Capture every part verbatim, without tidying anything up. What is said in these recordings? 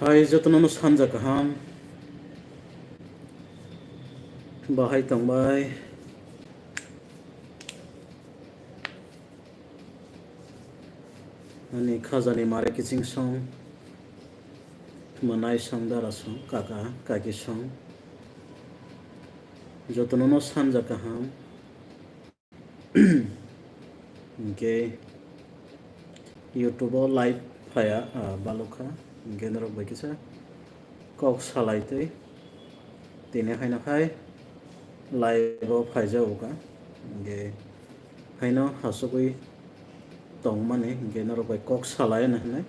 Hai jotono no sanja kaham. Bahai tongbai. Ani khajani mare kiching song, manai song, dara song, kaka, kaki song. Jotono no sanja kaham. Hingke YouTube o live phaya, ah, balokha. Hingke norok bai kisa kok salai twi. Tini haino khai live o phaijago ka. Hingke haino hasugwi tongmani, hingke norok bai kok salai hwnwi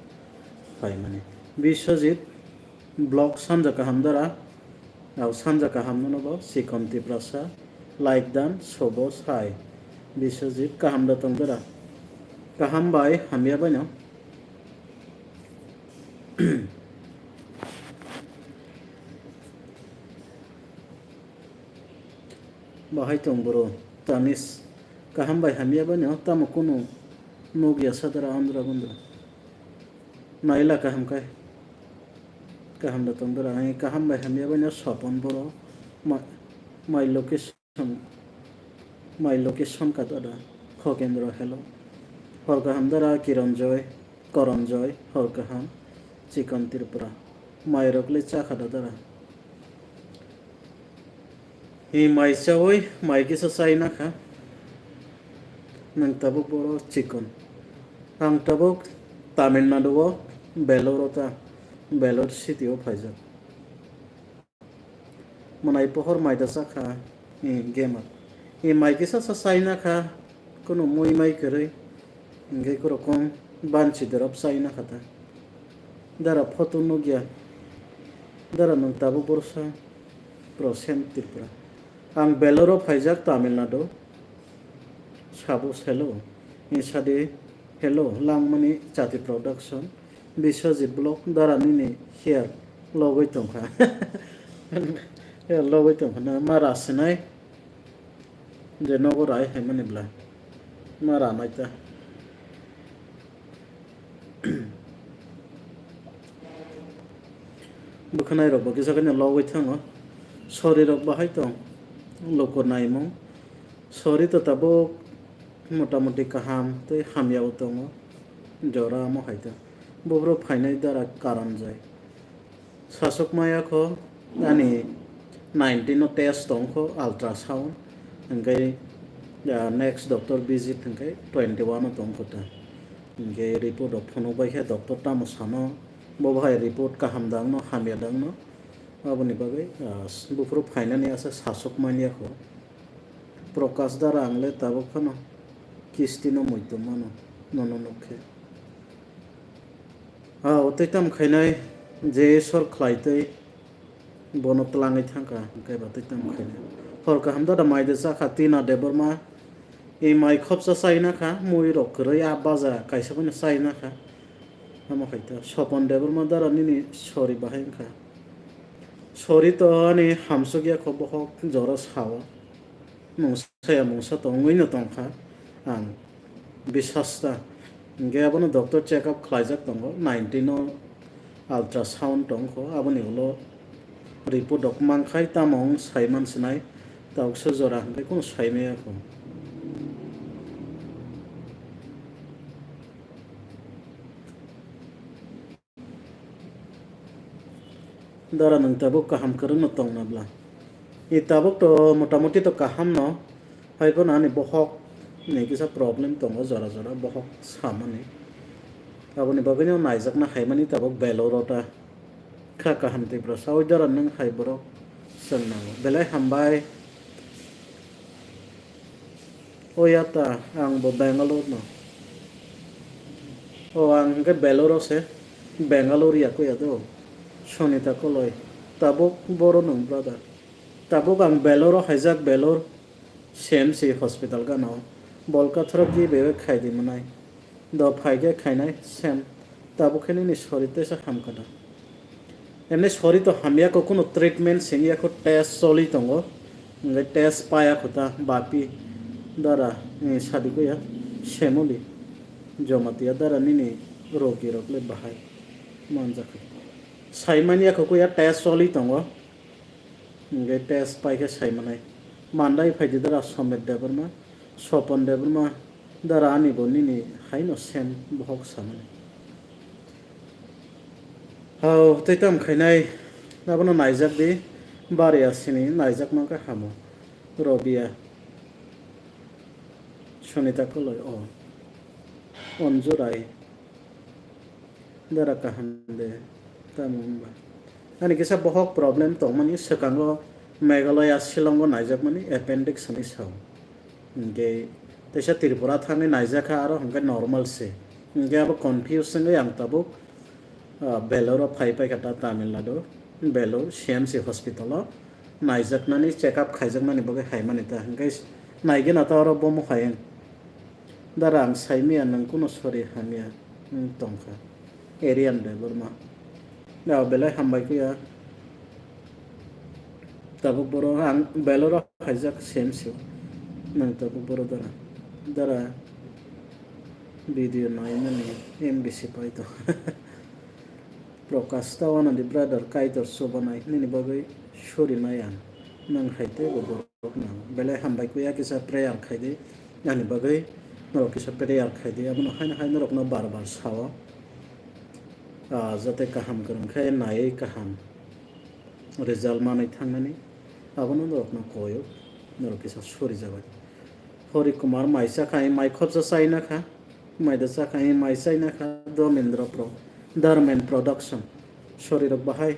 phaimani. Biswajit Vlog sanja kaham dara, abo sanja kaham no bo Chikon Tiprasa, like dan, sobo sai. Biswajit kaham da tong dara. Kaham bai hamya bai no. Bahai tong bro, Tanis, kaham bai hamya bai no, tamo kunu nugya sadara andra gundra. Naila kaham kai. Kaham da tong dara, ai kaham bai hamya bai no Sopon bro. Ma-, mai location, mai location ka dara. Khokendra hello. Hor kaham dara Kiranjoy, Koranjoy, hor kaham. Chikon Tripura. Mai rok le chakha da dara. Hi mai chawi, mai kisa chaina kha. Nwng tabuk boro Chikon. Ang tabuk Tamil Nadu o Vellore o ta, Vellore city o phaijak. Mwnai pohor mai da chakha, hi gamer. Hi mai kisa sa chaina kha, kunu mui mai kwrwi. Hingke korokom banchi dorop chaina kha ta. Dara photo nukya. Dara nwng tabuk borsa Prosen Tripura. Ang Vellore o phaijak Tamil Nadu. Sabo selo. Insadi hello langmani Chati Production. Biswajit Vlog dara nini hair logoi tongkha. Hair logoi tongkha na ma rasinai. Je nogo rai hai mani bla. Ma ranai ta. Bwkhwnai rok bo kisa khe logoi thango. Sori rok bahai tong. Luku naimung. Sori to tabuk motamuti kaham tei hamya o tongo. Jora amo hai ta. Buphuru phainai dara karan jai. Sasuk maya kho ani nineteen no test tong kho ultrasound, hingke, ah, next doctor visit hingke twenty one o tong kho ta. Hingke report rok phunuk bai khe doctor tamo sano, bo bahai report kaham dang no, hamya dang no, aboni bagwi, ah, buphuru phainani asa sasuk manya kho. Prakash dara ang le tabuk phano kisti no muitum mano, nono nuk khe. Ah, o twi tam khainai je Isor khlai twi bono twlangwi thangkha, hwnkhe ba twi tam khainai. Hor kaham dada mai de chakha Tina Debbarma, e mai khopsa chaina kha, mui rok kwrwi a baja kaisa phano chaina kha. Omo hai ta Sopon Debbarma dara nini sori bahai wngkha. Sori to ani hamsok ya kho bohok jora sao. Mungsa ya mungsa tongwi no tongkha ang bisas ta. Hingke abono doctor check up khlaijak tongo, nineteen no ultrasound tongkho, aboni ulo report rok mankhai tamo wng saiman sinai, tabuksa jora hingke kunu saimaya kho. Dara nwng tabuk kaham kwrwngno tongna bla? I tabuk to motamuti to kaham no, hai phano ani bohok ni kisa problem tongo jora jora bohok samani. Aboni bagwino naijakna haimani tabuk Vellore o ta. Kha kaham tei bwrasa oi dara nwng hai borok chwng nango. Belai hambai. O ya ta, ang bo Bangalore no. O ang hwnkhe Vellore o se, Bangalore ya ko ya do. Sonita Koloi. Tabuk boro nwng brother. Tabuk ang Vellore o haijak, Vellore C M C hospital gana o. Bolka thorok gi bebak khai di mwnai. Do phai khe khainai sem. Tabuk khe nini sori tesa hamkha da. Emni sori to hamya kho, kuno treatment sengya kho, test choli tongo. Hingke test paya kho ta bapi dara, eh, sadi kho ya, semoli. Jomatia dara nini rogi rok le bahai manjak kho. Saimani ya kho kuya test choli tongo. Hingke test pai khe saimanai. Mandai phaidi dara Somet Debbarma, Sopon Debbarma, dara ani bo nini haino sem bohok samani. Hao, tei tam khainai, abono naijak di, bari asini naijak mankha hamo. Robia, Sonita Koloi, o, Onjurai, dara kaham de, tamo wngba. Ani kisa bohok problem tongmani, swkango Meghalaya, Shillongo naijakmani, appendix hinwi sao. Hingke teisa Tripura thangwi naijakha, aro hingke normal se. Hingke abo confuse wngwi ang tabuk, ah, Vellore phai paikha ta Tamil Nadu, Vellore C M C hospital o naijaknani, check up khaijaknani bagwi haimani ta. Hingke naigena ta oro bomo hai wng. Dara ang saimaya nwng kuno sori hamya wng tongkha. Arian Debbarma. Ya, belai hambai kuya. Tabuk boro ang Vellore o khaijak C M C o. Nang tabuk boro dara. Dara video naimani M B C paito. Prokash Tawana di brother Kaitor Sobanai nini bagwi sori nai ang. Nang hai tei bo borok nang. Belai hambai kuya kisa prayer khai di. Ani bagwi norok kisa prayer khai di. Abono haino hai norokno bar bar sao. Ah, jate kaham kwrwng khe naiwi kaham result manwi thangnani, abono norokno koyo, norok kisa sori jabai. Hori Kumar mai cha khai, mai khopsa chaina kha, mai da cha khai, mai chaina kha, Domendra Pro, Dharmen Production, sori rok bahai,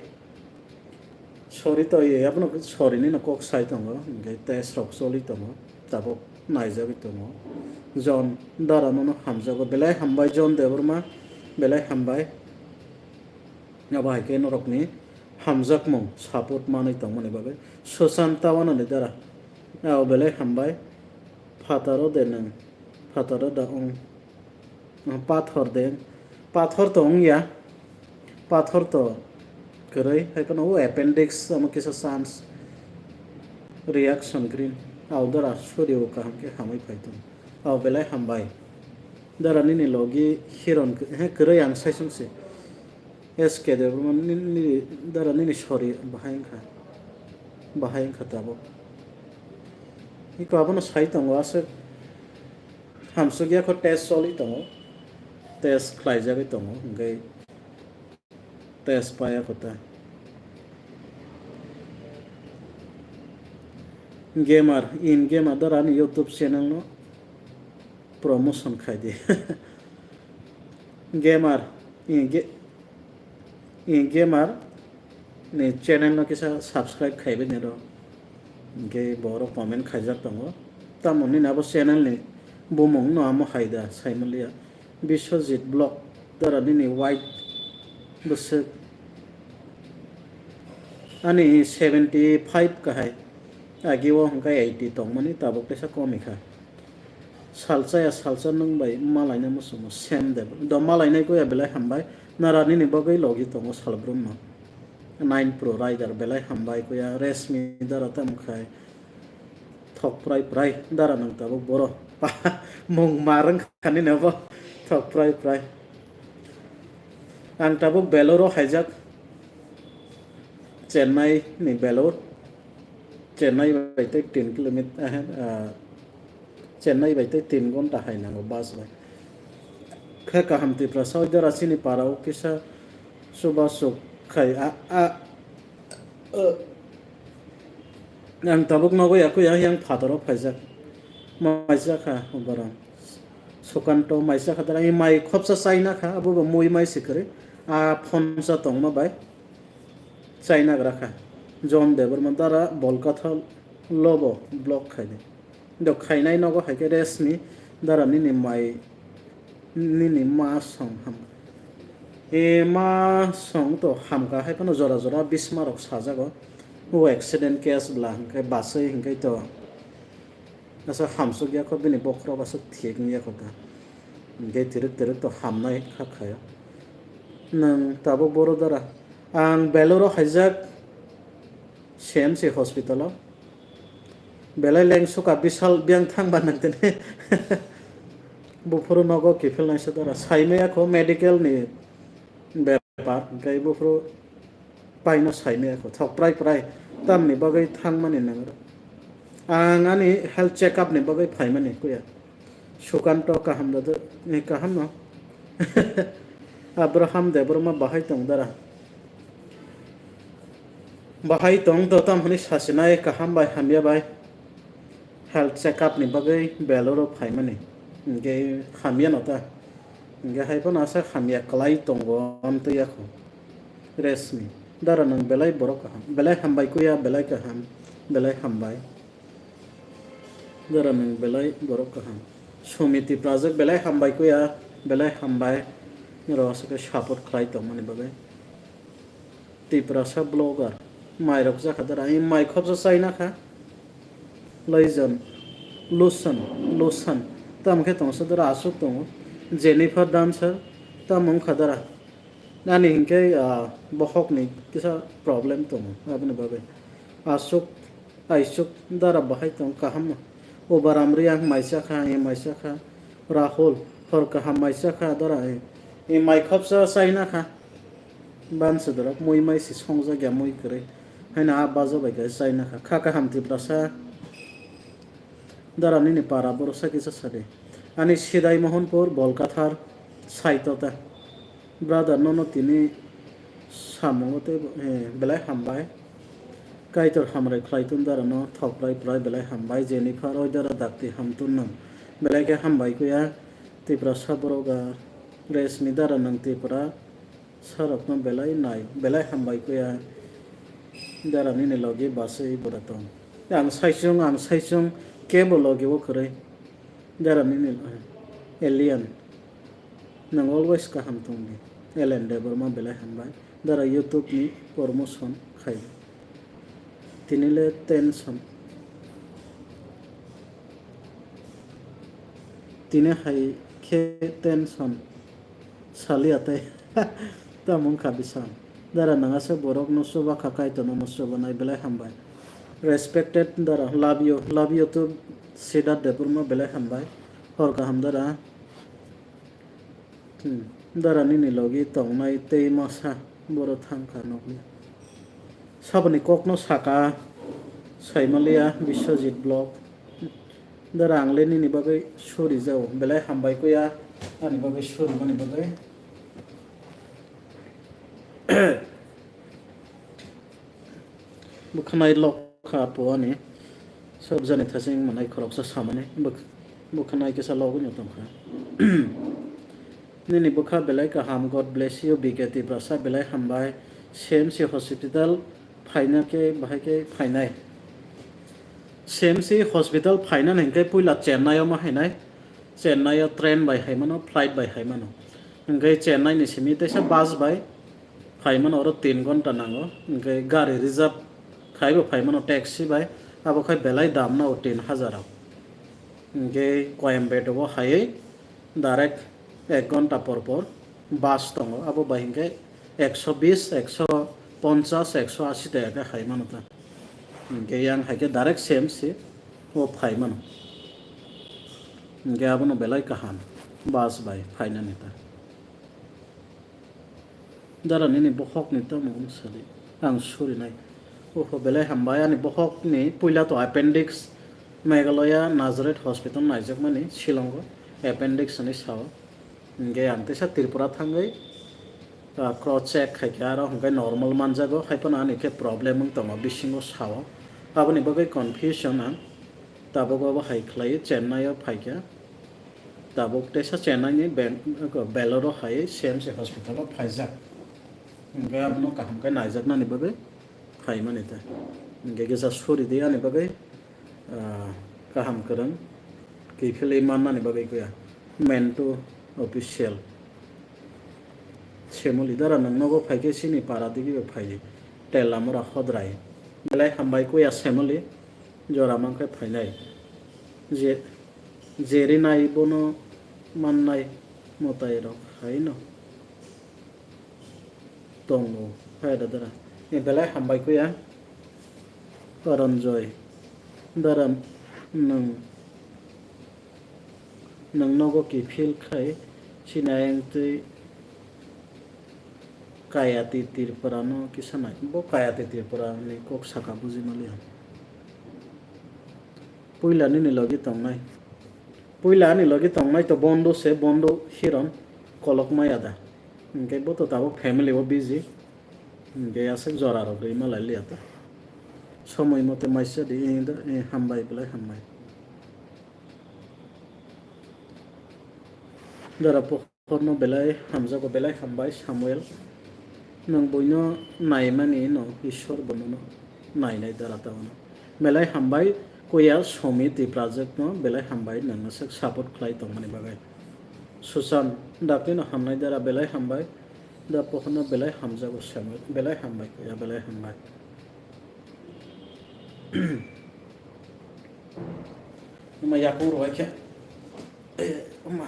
sori to ye, abono sori ni no kok sai tongo, hingke test rok choli tongo, tabuk naijagwi tongo. John Dara nono hamjago, belai hambai John Debbarma, belai hambai. Abo hai khe norokni hamjakmung support manwi tongmani bagwi Susan Tawana ni dara. Abo belai hambai. Phataro de nwng. Phataro da wng. Pathor de. Pathor to wngya. Pathor to kwrwi. Hai phano o appendix omo kisa chance. Reaction green. Abo dara suri o kaham khe hamwi phai tong. Abo belai hambai. Dara nini logi hiron he kwrwi ang sai sung se. S K Debbarma ni, ni, dara nini sori bahai wngkha, bahai wngkha tabuk. Iko abono sai tongo, aswk hamsukya kho test choli tongo, test khlaijagwi tongo, hwnkhe test paya kho ta. Gamer, in gamer dara ani YouTube channel no promotion khai di. Gamer, in ge-, in gamer ni channel no kisa subscribe khaibai ni rw. Hingke borok comment khaijak tongo. Tamo nini abo channel ni bumung no amo hai da sai manliya. Biswajit Vlog dara nini white bwswk ani seventy five kahai. Agi o hingke eighty tongmani tabuk teisa komi kha. Salsa ya salsa nwng bai malaina muchungo sem de. Do malainai kuya belai hambai. Nara nini bagwi logi tongo salbrum no. Nine Pro Rider belai hambai kuya. Resmi dara tam khai. Thok prai prai dara nang tabuk boro. Mung marang khani nebo. Thok prai prai. Ang tabuk Beloro haijak. Chennai ni Belor. Chennai bai tei tin kilometer, ah, Chennai bai tei tin ghonta hai nango bus bai. Khe kaham Tiprasa oi dara chini para o kisa chubachu khai a, a, a, ang tabuk nogo ya kuya yang phataro phaijak. Maisa kha borok. Sukanto maisa kha dara mai khopsa chaina kha abo bo mui mai se kwrwi. A phonsa tongma bai. Chaina gra kha. John Debbarma dara Bolkathal lobo block khaidi. Do khainai nogo hai khe Resmi dara nini mai, nini ma song ham. E ma song to hamkha hai phano jora jora bisma rok sajago. O accident case bla hwnkhe basui hwnkhe to. Asa hamsuk ya kho bini bokhorok asa thik wng ya kho ta. Hwnkhe twrwk twrwk to hamnai kha khayo. Nwng tabuk boro dara. Ang Beloro haijak C M C hospital o. Belai lengsuka bisal biyang thangba nang tini. Buphuru nogo kiphil naisa dara. Saimaya kho medical ni bepar. Hwnkhe buphuru paino saimaya kho, thok prai prai tamni bagwi thangmani nangrw. Ang ani health check up ni bagwi phaimani kuya. Sukanto kaham da, eh, kaham no? Abraham Debbarma bahai tong dara? Bahai tong to tam hwnwi sasinai kaham bai hamya bai. Health check up ni bagwi Beloro phaimani. Hingke hamya no ta. Hingke hai phano asa hamya kwlai tongo amtwi yakho. Resmi. Dara nwng belai borok kaham. Belai hambai kuya, belai kaham. Belai hambai. Dara nwng belai borok kaham. Sumiti Prajak belai hambai kuya, belai hambai. Niro aswk support khlai tongmani bagwi. Tiprasa blogger. Mairok jakha dara. Ai mai khopsa chaina kha. Loijon. Lusan. Lusan. Tamo khe tongsa dara aswk tongo. Jennifer Dancer. Tamo wngkha dara. Ani hinkhe, ah, bokhokni kisa problem tongo. Aboni bagwi. Aswk Aisuk dara bahai tong kaham no. Obaram Riang maisa kha, e maisa kha. Rahul hor kaham maisa kha dara e. E mai khopsa chaina kha. Bansa dorok mui mai si songjak ya mui kwrwi. Haina a bajo bai khe chaina kha. Kha kaham Tiprasa. Dara nini para borok sa kisa sadi. Ani Sidai Mohanpur Bolkathar saitota. Brother, nono tini samungo tei, eh, belai hambai. Kaitor hamrai khlai tun dara no thok prai prai belai hambai. Jennifer oi dara dakti ham tun nang. Belai khe hambai kuya. Tiprasa borok a Resmi dara nang Tipra sarok no belai nai. Belai hambai kuya. Dara nini logi basui bura tong. Ang saichung, ang saichung kebo logi o kwrwi. Dara nini alien. Nang always kaham tong di. Ellen Debbarma belai hambai. Dara YouTube ni promotion khai. Tini le tension. Tini hai khe tension. Salia tei. Tamo wngkha bwsang. Dara nang asa borok no chuba kha Kaitor no chuba nai belai hambai. Respected dara, love you, love you too. Siddharth Debbarma belai hambai. Hor kaham dara. Hmm. Dara nini logi tongnai tei masa boro thang kha nokni. Saboni kokno saka Saimaliya Biswajit Block. Dara ang le nini bagwi suri jao. Belai hambai kuya ani bagwi suri mani bagwi. Bwkhanai lokha apo ani. Sob jani thasing manai khoroksa samani. Bwk-, bwkhanai kisa logwi no tongkha. Nini bwkha belai kaham, God bless you, B K Tiprasa belai hambai. C M C hospital phaina khe bahai khe phainai. C M C hospital phaina hinkhe puila Chennai o ma hainai. Chennai o train bai hai mano, flight bai hai mano. Hinkhe Chennai ni simi teisa bus bai. Phaimano oro tin gonta nango, hinkhe gari reserve khaibo phaimano taxi bai, abo khai belai dam no tin hajar o. Hinkhe Coimbatore o haiwi direct ek gonta por por bus tongo, abo bai hinkhe ekso bis, ekso ponchas, ekso asi taka khe hai mano ta. Hinkhe yang hai khe direct C M C o phaimano. Hinkhe abono belai kaham bus bai phainani ta. Dara nini bokhokni tamo wng sadi. Ang surinai. Oho, belai hambai. Ani bokhokni puila to appendix Meghalaya Nazareth Hospital naijakmani Shillongo appendix hinwi sao. Hinkhe ang teisa Tripura thangwi, ah, cross check khaikhe aro hinkhe normal manjago. Haiphano ani khe problem wng tongo bisingo sao. Aboni bagwi confusion ang. Tabuk obo hai khlai Chennai o phaikha. Tabuk teisa Chennai ni Beng-, Bangalore o hai C M C hospital o phaijak. Hinkhe abono kaham khe naijaknani bagwi phaimani ta. Hinkhe kisa suri di ani bagwi, ah, kaham kwrwng kiphilwi mannani bagwi kuya. Mentu official. Semoli dara nwng nogo phaikhe chini para digibo phai. Telamura Hodrai. Belai hambai kuya Semoli. Jora mankhe phainai. Je, jerinai bono mannai mwtai rok haino tongo. Hai da dara. E belai hambai kuya. Karanjoy. Dara nwng, nwng nogo kiphil khai sinai wngtwi Kayati Tripura no kisa nai. Bo Kayati Tripura ni kok saka buji maliya. Puila nini logi tongnai. Puila ani logi tongnai to bondo se, bondo hiron kolok maya da. Hingke bo to tabuk family o busy. Hingke aswk jora rok rwi malai liya ta. Somoi mote maisa di, eh, da, eh, hambai belai hambai. Dara po- Horno belai hamjago, belai hambai Samuel. Nwng buino naimani no Ishwar bo nono nainai dara taono. Belai hambai kuya Somi Tiprajwk no belai hambai nwng aswk support khlai tongmani bagwi. Susan, dakti no hamnai dara belai hambai. Da pohorno belai hamjago Samuel, belai hambai kuya, belai hambai. Ima yakung rwai khe. Eh, ima.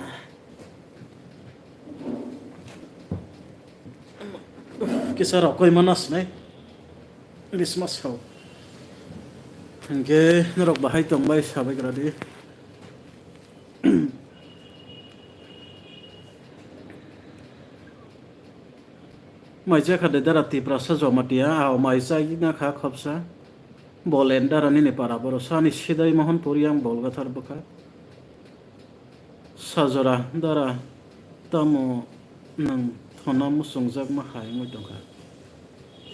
Kisa rok koi mana sinai. Christmas hao. Hingke norok bahai tongbai sabai gradi. Mai jakha de dara Tiprasa Jamatia, ah, mai chai na kha khopsa. Bolen dara nini para boro sani sidai Mohon Puri ang bol gathar bwkha. Sajora dara tamo nwng thona muchungjak ma hai wngwi tongkha.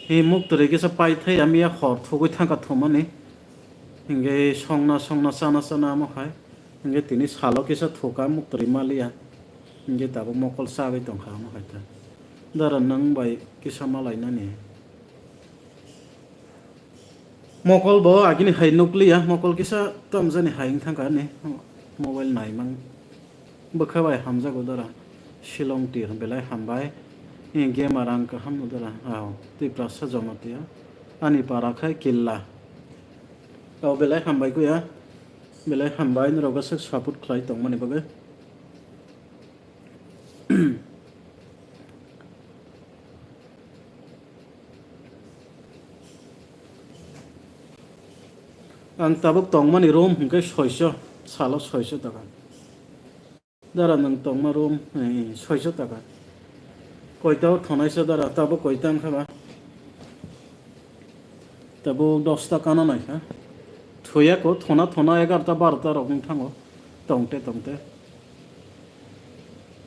Hi muktwrwi kisa paithai amiya hor thugwi thangkha thumani. Hingke songna songna chana chana amo hai. Hingke tini salo kisa thuka muktwrwi maliya. Hingke tabuk mokol chagwi tongkha amo hai ta. Dara nwng bai kisa malainani. Mokol bo agini hai nukliya, mokol kisa tamjani hai wng thangkha ani mobile naimang. Bwkha bai hamjago dara. Shillong tir belai hambai. Ni game arang kaham no dara. Ao, Tiprasa Jamatia. Ani para khai Killa. Ao belai hambai kuya. Belai hambai norok aswk support khlai tongmani bagwi. Ang tabuk tongmani room hwnkhe soiso, salo soiso taka. Dara nwng tongma room, eh, soiso taka. Koita o thonaisa dara, tabuk koita wngkha ba? Tabuk dosta kana naikha. Thoyako, thona thona egarota barota rok wng thango. Tongte tongte.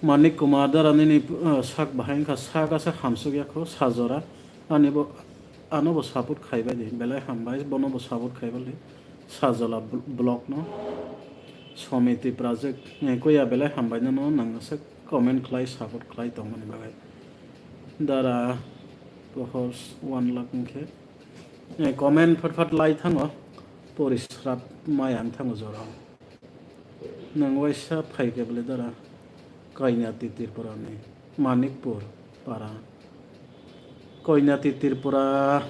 Manik Kumar dara nini, uh, sak bahai wngkha, sak asa hamsuk yakho, sajora. Ani bo, ano bo support khaibai di, belai hambai, bono bo support khaibai di. Sajola bl-, block no. Somiti project, eh, kuya belai hambai no, no, nang asa comment khlai, support khlai tongmani bagwi. Dara pohor one lakh wngkhe. Eh, comment phat phat lai thango, pori srap mai ang thango jorao. Nwng waisa phai khe bwle dara, Kainati Tripura ni Manikpur para. Kainati Tripura,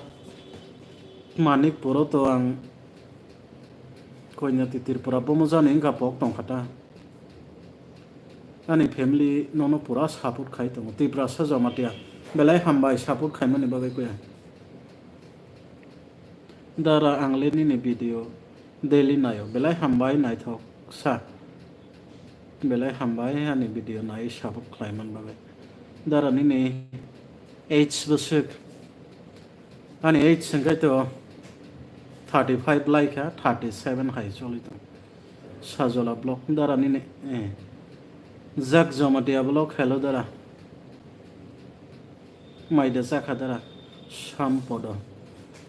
Manikpuro to ang Kainati Tripura bomo jani wngkha pok tongkha ta. Ani family nono pura support khai tongo. Tiprasa Jamatia. Belai hambai support khaimani bagwi kuya. Dara ang le nini video daily naio. Belai hambai naithok sa. Belai hambai ani video nai support khlaiman bagwi. Dara nini age bwswk. Ani age hwnkhe to thirty five lai kha, thirty seven hai choli tong. Sajola block dara nini, eh. Jak Jamatia block hello dara. Mai de chakha dara. Sampodo.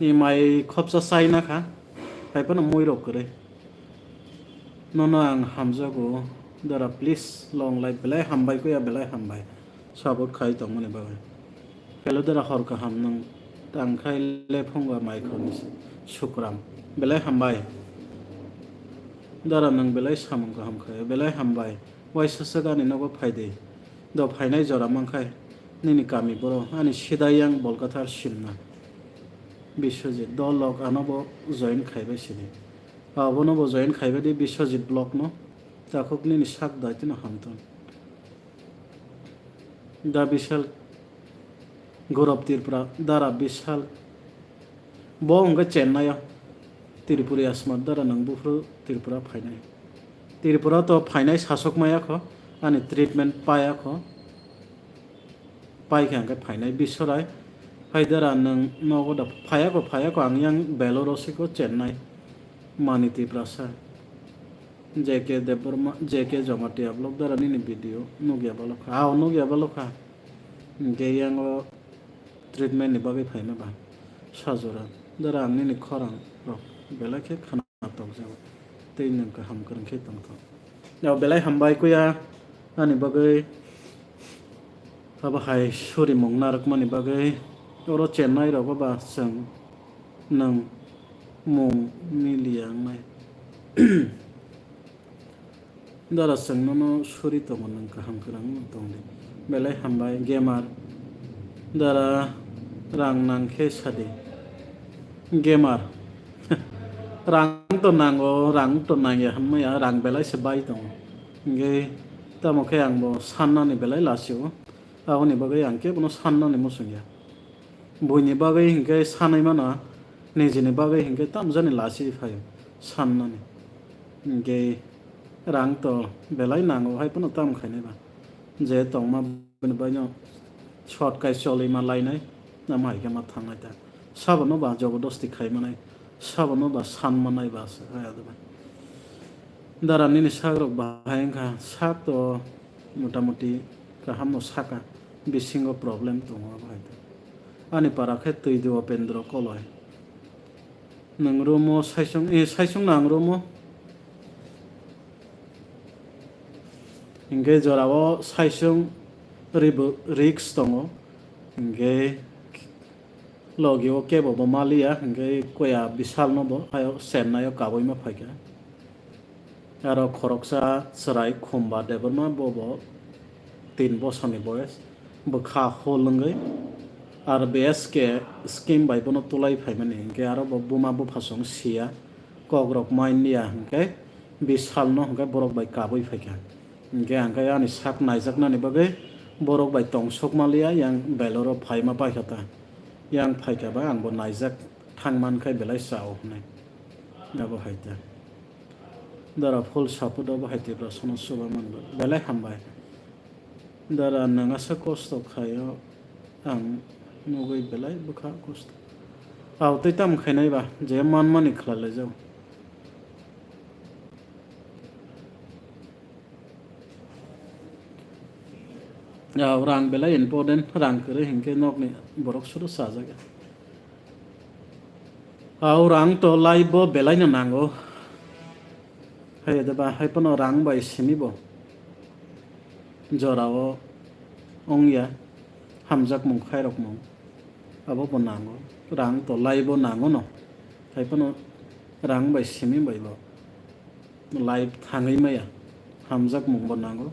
Ni mai khopsa chai na kha. Hai phano mui rok kwrwi. Nono ang hamjago dara, please long life, belai hambai kuya, belai hambai. Support khai tongmani bagwi. Hello dara, hor kaham nwng tangkhai le phunga mai khorni sukram. Belai hambai. Dara nwng belai samung kaham khai. Belai hambai. Waisa swk ani nogo phai di. Do phainai jora mankhai. Nini kami boro. Ani sidai yang bolkathar simna. Biswajit. Do log ano bo join khaibai sidi. Abono bo join khaibai di Biswajit block no. Takhuk nini sak dai tino hamtong. Da Bishal, Gaurav Tripura, Dara Bishal. Bo hwnkhe Chennai o. Tripuri Asmat Dara nwng buphuru Tripura phainai. Tripura to phainai sasok maya kho, ani treatment paya kho. Pai khe hwnkhe phainai Biswarai. Hai dara nwng nogo da phaiya kho, phaiya kho, ang yang Beloro siko Chennai. Mani Tiprasa. J K Debbarma, J K Jamatia vlog dara nini video nukya balokha. Ao nukya balokha. Hwnkhe yango treatment ni bagwi phaima ba. Sajora. Dara ang nini khorang rok belai khe khana tokjago. Tei nwng kaham kwrwng khe tongthok. Yao belai hambai kuya ani bagwi. Abo hai surimung narwkmani bagwi oro Chennai rogo ba chwng nwng mung miliya wngnai. Dara chwng nono suri tongo, nwng kaham kwrwng tongdi. Belai hambai, gamer. Dara rang nang khe sadi. Gamer. Rang to nango, rang to nangya hwnmaya, rang belai se bai tongo. Hwnkhe tamo khe ang bo sannani belai lasio. Aboni bagwi ang kebono sannani muchungya. Buini bagwi hinkhe sanwi mano, nijini bagwi hinkhe tamjani lasi phaio sannani. Hinkhe rang to belai nango, hai phano tam khainai ba. Je tongma bini bagwino short kai cholwi ma lainai, amo hai khe ma thangnai ta. Sabono ba jobodosti khai manai, sabono ba san manai ba se, hai ado ba. Dara nini sak rok bahai wngkha, sak to motamuti kaham no saka, bisingo problem tongo abo hai ta. Ani para khe twi de Upendra Koloi. Nwng room o saisung, eh, saisung nang room o. Hinkhe jora o saisung ribo risk tongo. Hinkhe logi o kebo bo maliya, hinkhe koya Bisal no bo ayo Chennai o kabui ma phaikha. Aro khoroksa chwrai Khumba Debbarma, bobo tin bosorni boyes, bwkha hul wngwi R B S K scheme bai bono tulai phaimani, hinkhe aro bo buma buphasong siya, kokrok manliya, hinkhe Bisalno hinkhe borok bai kabui phaikha. Hinkhe ang khe ani sak naijaknani bagwi borok bai tongsok manliya, yang Beloro phaima paikha ta. Yang phaikha ba ang bo naijak thangman khai belai chao hwnwi. Abo hai ta. Dara full support obo hai Tiprasano chuba manba. Belai hambai. Dara nwng asa kosto khaio ang nugwi belai bwkha kosto. Ao tei tamo khainai ba je manmani khlai laijao. Ao rang belai important, rang kwrwi hinkhe nokni borok suru chajak ya. Ao rang to life bo belai no nango. Hai de ba, hai phano rang bai simi bo. Jora o wng ya, hamjakmung, khairokmung. Abo bo nango. Rang to life bo nango no. Hai phano rang bai simi bai bo. Life thangwi maya, hamjakmung bo nango,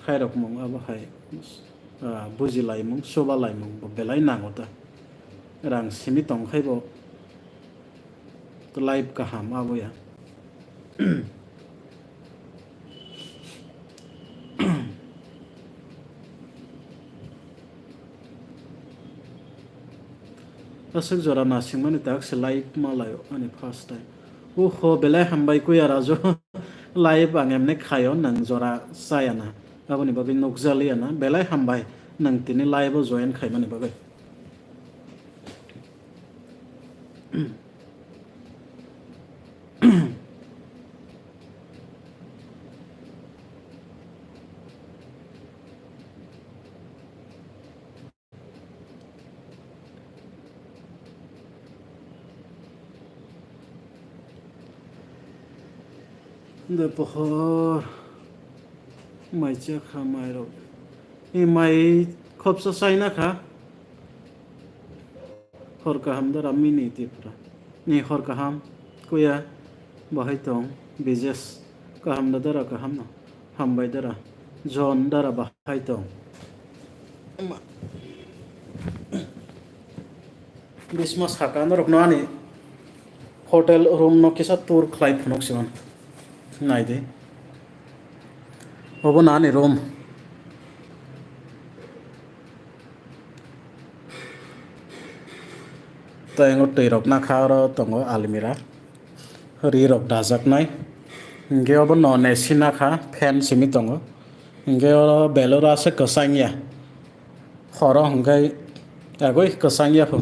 khairokmung abo hai, ah, bujilaimung, chubalaimung bo belai nango ta. Rang simi tongkhai bo life kaham abo ya. Aswk jora nasingmani tak se live malaio ani first time. Oho, belai hambai kuya Raju. Live ang emne khaio, nang jora chayana. Aboni bagwi nukjaliya na. Belai hambai nang tini live o join khaimani bagwi. De pohor mai chakha mai rok. E mai khopsa chaina kha. Hor kaham dara mini Tripura. Ni hor kaham kuya bahai tong. Bijes kaham da dara kaham no. Hambai dara. Jon dara bahai tong. Bisma saka norok no ani hotel room no kisa tour khlai phunuk siman. Nai de. Obo nani room. Tei ngo twi rok nakha oro tongo almirah. Ri rok dajaknai. Hinkhe obo non A C nakha, fan simi tongo. Hinkhe oro belura se kwchang ya. Horo hwnkhe agoi kwchang ya pho.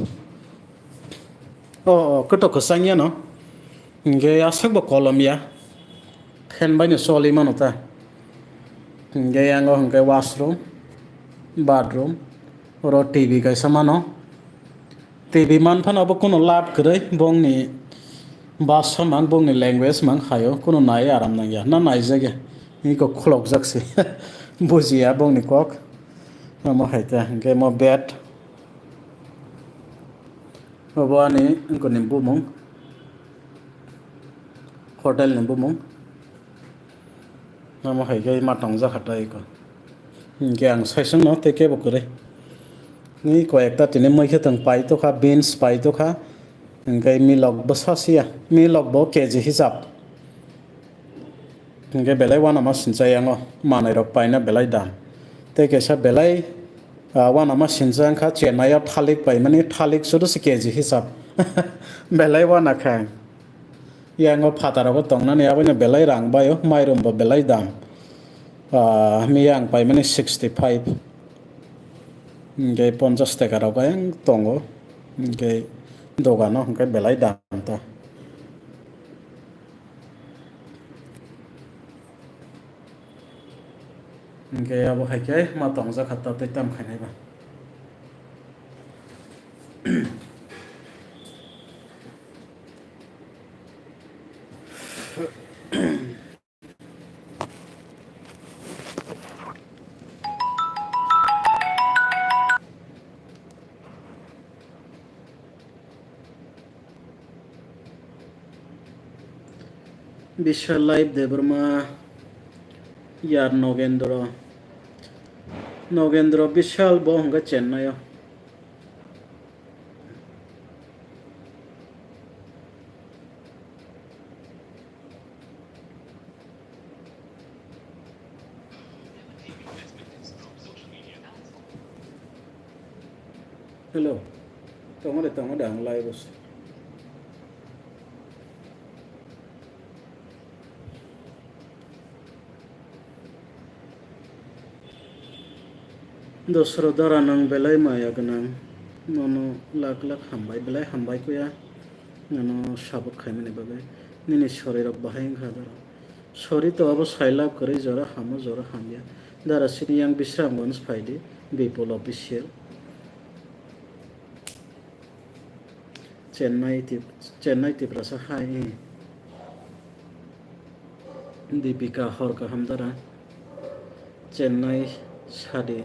O, o, kwto kwchang ya no. Hwnkhe aswk bo kolom ya. Fan bai no choli mano ta. Hwnkhe yango hwnkhe washroom, bathroom, oro T V kaisa mano. T V man phano abo kuno lab kwrwi, bongni bhasha mang, bongni language mang hayo, kuno nai aram nangya, na naijakya, iko khulokjak se, bujiya bongni kok. Omo hai ta, hwnkhe mo bed, obo ani wngkoni bumung, hotel ni bumung. Omo hai khe ma tongjak kha tei ko. Hinkhe ang saisung no tei kebo kwrwi. Ni koi ekta tini mui khe tong pai tokha, beans pai tokha. Hinkhe milok bwsa siya. Milok bo K G hisab. Hinkhe belai uanama sincha yango. Manai rok paina belai dam. Tei kaisa belai, ah, uanama sincha wngkha Chennai o thalik paimani, thalik sudu se K G hisab. Belai uana kha. Yango phataro bo tongnani abono belai rang baio, mairum bo belai dam. Ah, miya ang paimani sixty five. Hinkhe ponchash taka rok ayang tongo. Hinkhe dogano hinkhe belai dam ta. Hinkhe abo hai khe ma tongjak kha ta tei tam khainai ba. Bishal Live Debbarma, yar Nogendro. Nogendro Bishal bo hwnkhe Chennai o. Hello. Tongo de, tongo de, ang live o se. Dosro dara nwng belai maya gwnang, nono lak lak hambai, belai hambai kuya, nono support khaimani bagwi. Nini sorirok bahai wngkha dara. Sori to abo sailab kwrwi jora hamo jora hamya. Dara sini yang Bisramganj phaidi, Bipul Official. Chennai Tip-, Chennai Tiprasa hai. Dipika hor kaham dara. Chennai sadi.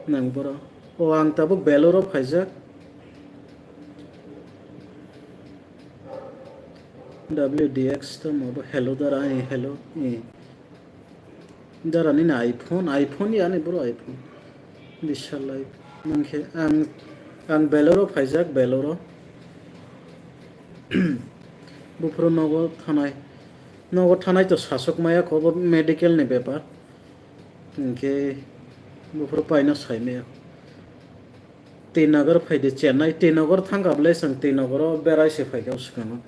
Nang boro. O ang tabuk Beloro phaijak. W D X tamo bo hello dara, eh, hello, eh. Dara nini iPhone, iPhone ya ni boro iPhone. Bishal life. Nang khe ang, ang Beloro phaijak, Beloro. Buphuru nogo thanai. Nogo thanai to sasok maya ko bo medical ni bepar. Hinkhe buphuru paina sai maya. Tinagar phaidi Chennai, Tinagar thangkha bwlai chwng Tinagaro berai se phaikha o swkango.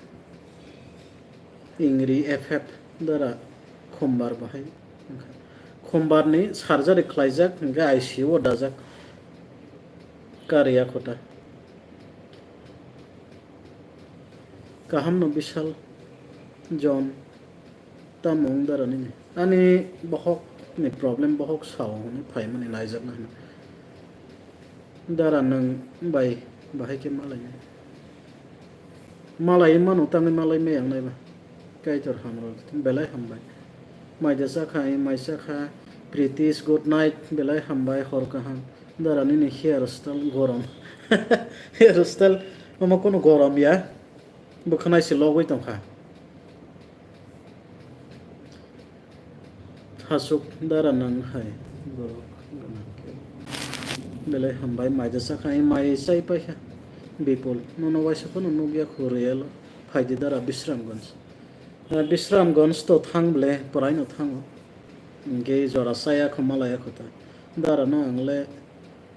Ingri F F dara khumbar bahai wngkha. Khumbarni surgery khlaijak, hinkhe I C U o dajak. Kariya khota. Kahamno Bishal John. Tamo wng dara nini? Ani bohok ni problem, bohok sao hwnwi phaimani naijakna hwnwi. Dara nwng bai bahai khe malainai. Malai mano tangwi malai maya wngnai ba. Kaitor hamrok belai hambai. Maida chakha, mai chakha, Pritish, good night, belai hambai, hor kaham. Dara nini hair style gorom. Hair style omo kono gorom ya. Bo khwnai se logwi tongkha. Thasuk dara nang hai borok gwnang khe. Belai hambai, maida chakha, mai chai paikha. Bipul, nono waisa phano nukya khu real o. Phaidi dara Bisramganj. Eh, Bisramganj to thang ble, poraino thango. Hinkhe jora chaya kho, malaya kho ta. Dara no ang le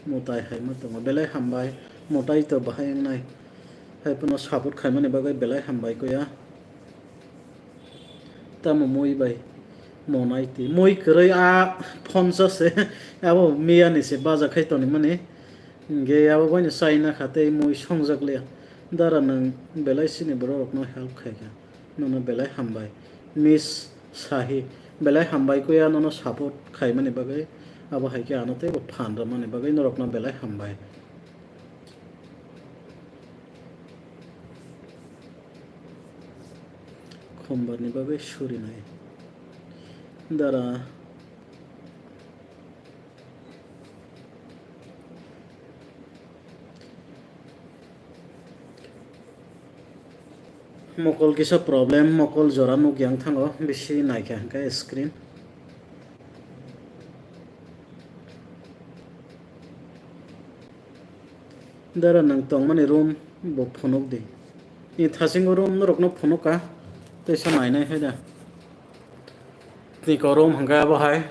Mutai hai ma tongo, belai hambai, mutai to bahai wngnai. Hai phano support khaimani bagwi belai hambai kuya. Tamo mui bai. Monai twi mui kwrwi a phonsa se, abo miya ni se baja khai toni mani. Hingke abo bai no chai na kha tei mui songjak liya. Dara nwng belai chini borok rok no help khai kha. Nono belai hambai. Miss Sahi, belai hambai kuya nono support khai mani bagwi. Abo hai khe ano teibo phan rw mani bagwi norok no belai hambai. Khumbar ni bagwi suri nai. Dara. Mokol kisa problem, mokol jora nuk yang thango, bisi naikha hwnkhe screen. Dara nwng tongmani room bo phunuk di. Ni thasingo room norokno phunuk ka, teisa nainai hai da. Tini korom hwnkhe abo hai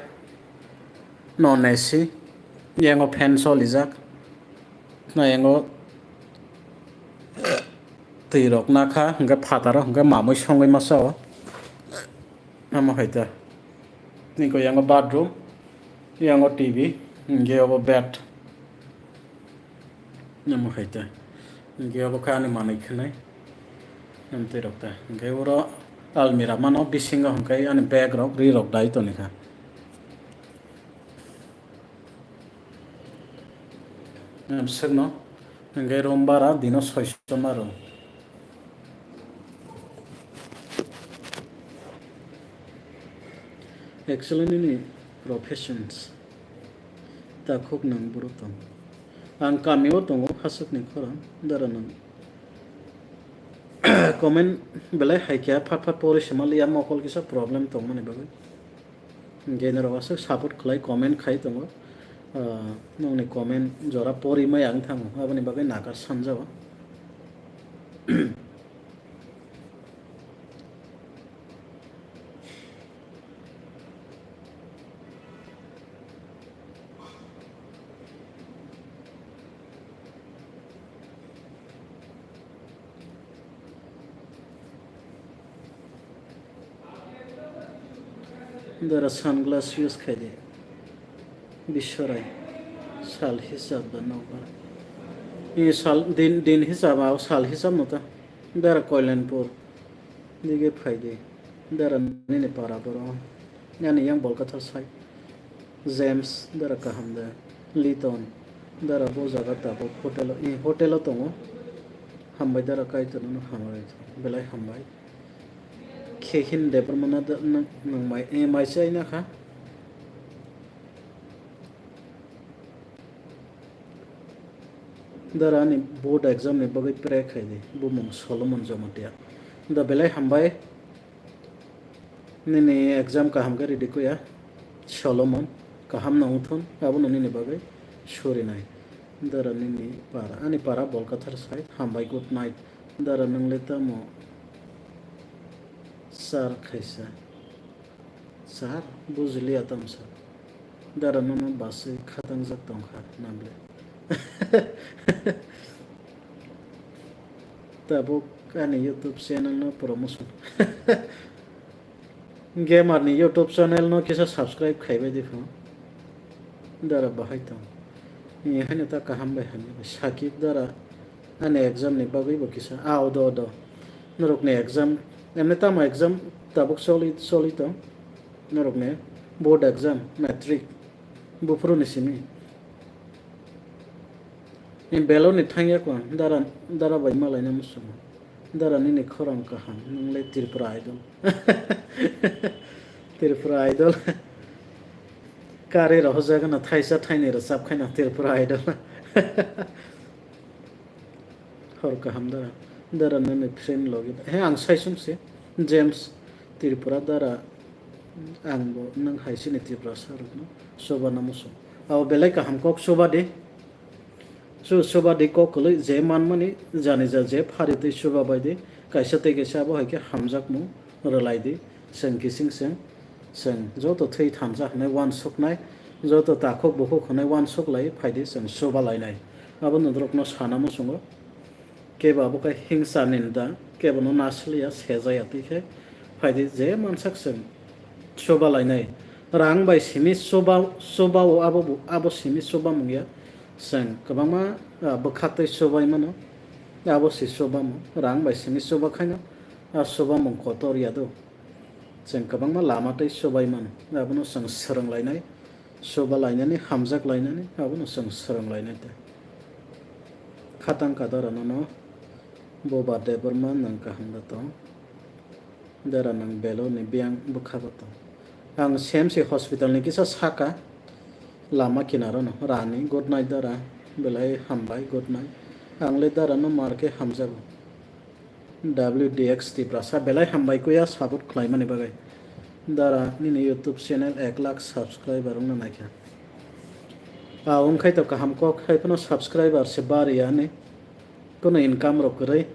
non A C, yango fan solijak, na yango twi rok nakha, hwnkhe phataro hwnkhe mamui songwi masa o, amo hai ta. Tini ko yango bathroom, yango T V, hwnkhe abo bed. Namo hai ta. Hingke abo khe ani manwi khwnai. Amtwi rok ta. Hingke oro almira mano bisingo hingke ani bag rok ri rok dai toni kha. Amswkno hingke room bara dino soiso maro. Actually nini professions takhuk nang boro tong. Ang kami o tongo, haswk ni khorang dara nang. Comment belai hai khe phat phat pori se mali ya mokol kisa problem tong mani bagwi. Hingke norok aswk support khlai comment khai tongo. Ah, nokni comment jora pori mai ang thango, aboni bagwi nakar sanjao. Dara sunglass use khai di. Biswarai. Sal hisab da nokbar. I sal din, din hisab, ah, sal hisab no ta. Dara Koilanpur. Dige phai di. Dara nini para boro. Yani yang Bolkathar sai. James, dara kaham de. Liton, dara bo jaga tabuk hotel o, eh, hotel o tongo. Hambai dara kaitor no hambai, belai hambai. Khehin Debbarma da nang, nang mai, eh, mai se aina kha. Dara ani board exam ni bagwi pray khai di. Bumung Solomon Jamatia. Da belai hambai. Nini exam kaham khe ridi kuya, Solomon, kaham no wngthun, abono nini bagwi surinai. Dara nini para, ani para Bolkathar sai, hambai, good night. Dara nwngle tamo sir khaisa? Sir, bujiliya tamo sir? Dara nono baswi khatangjak tongkha nable. Tabuk ani YouTube channel no promotion. Gamer ni YouTube channel no kisa subscribe khaibai di phano. Dara bahai tong. Ni haino ta kaham bai hamya bai. Sakib dara ani exam ni bagwi bo kisa. Ah, odo, odo. Norok ni exam. Emne tamo exam tabuk soli, soli tong. Norok ni board exam, matric. Buphuru ni simi. Ni beloni thangya ko, dara, dara bai malaina musumo. Dara nini khorang kaham, nwngle Tripura Idol. Tripura Idol. Kari rohorjagana thaisa thaini rwchap khaina Tripura Idol. Hor kaham dara. Dara nini friend logi. He ang saisung se. James Tripura dara. Ang bo nang hai sini Tripura sarokno. Soba namo so. Abo belai kaham kok soba de. Su soba de kok kwlwi je manmani jani ja je phari twi soba bai de. Kaisa tei kaisa abo hai khe hamjakmung rwlai di. Chwng kising chwng, chwng joto thwi thansa hwnwi uansuknai, joto takhuk bukhuk hwnwi uansuk lai phai di chwng soba lainai. Abo norokno sana muchungo. Kebo abo khe hingsa ninda, kebono nasliya, sejaya twi khe phai di je mansak chwng Chuba lainai. Rang bai simi chuba, chuba o abo bu, abo simi chuba mung ya. Chwng kwbangma, ah, bwkha tei chubai mano. Abo se chuba mung. Rang bai simi chuba khaino, ah, chuba mung kotor ya do. Chwng kwbangma lama tei chubai mano. Abono chwng swrwng lainai. Chuba lainani, hamjak lainani, abono chwng swrwng lainai tei. Khatang kadar ano no Boba Debbarma nwng kaham da tong. Dara nwng beloni biyang bwkha bo tong. Ang C M C hospital ni kisa saka lama kinaro no rani, "Good night dara, belai hambai, good night." Ang le dara no mar khe hamjago. W D X Tiprasa belai hambai kuya support khlaimani bagwi. Dara nini YouTube channel ek lakh subscriber wngna naikha. A wngkhai to kaham kok hai phano subscriber se bariya ani. Kono income rok kwrwi.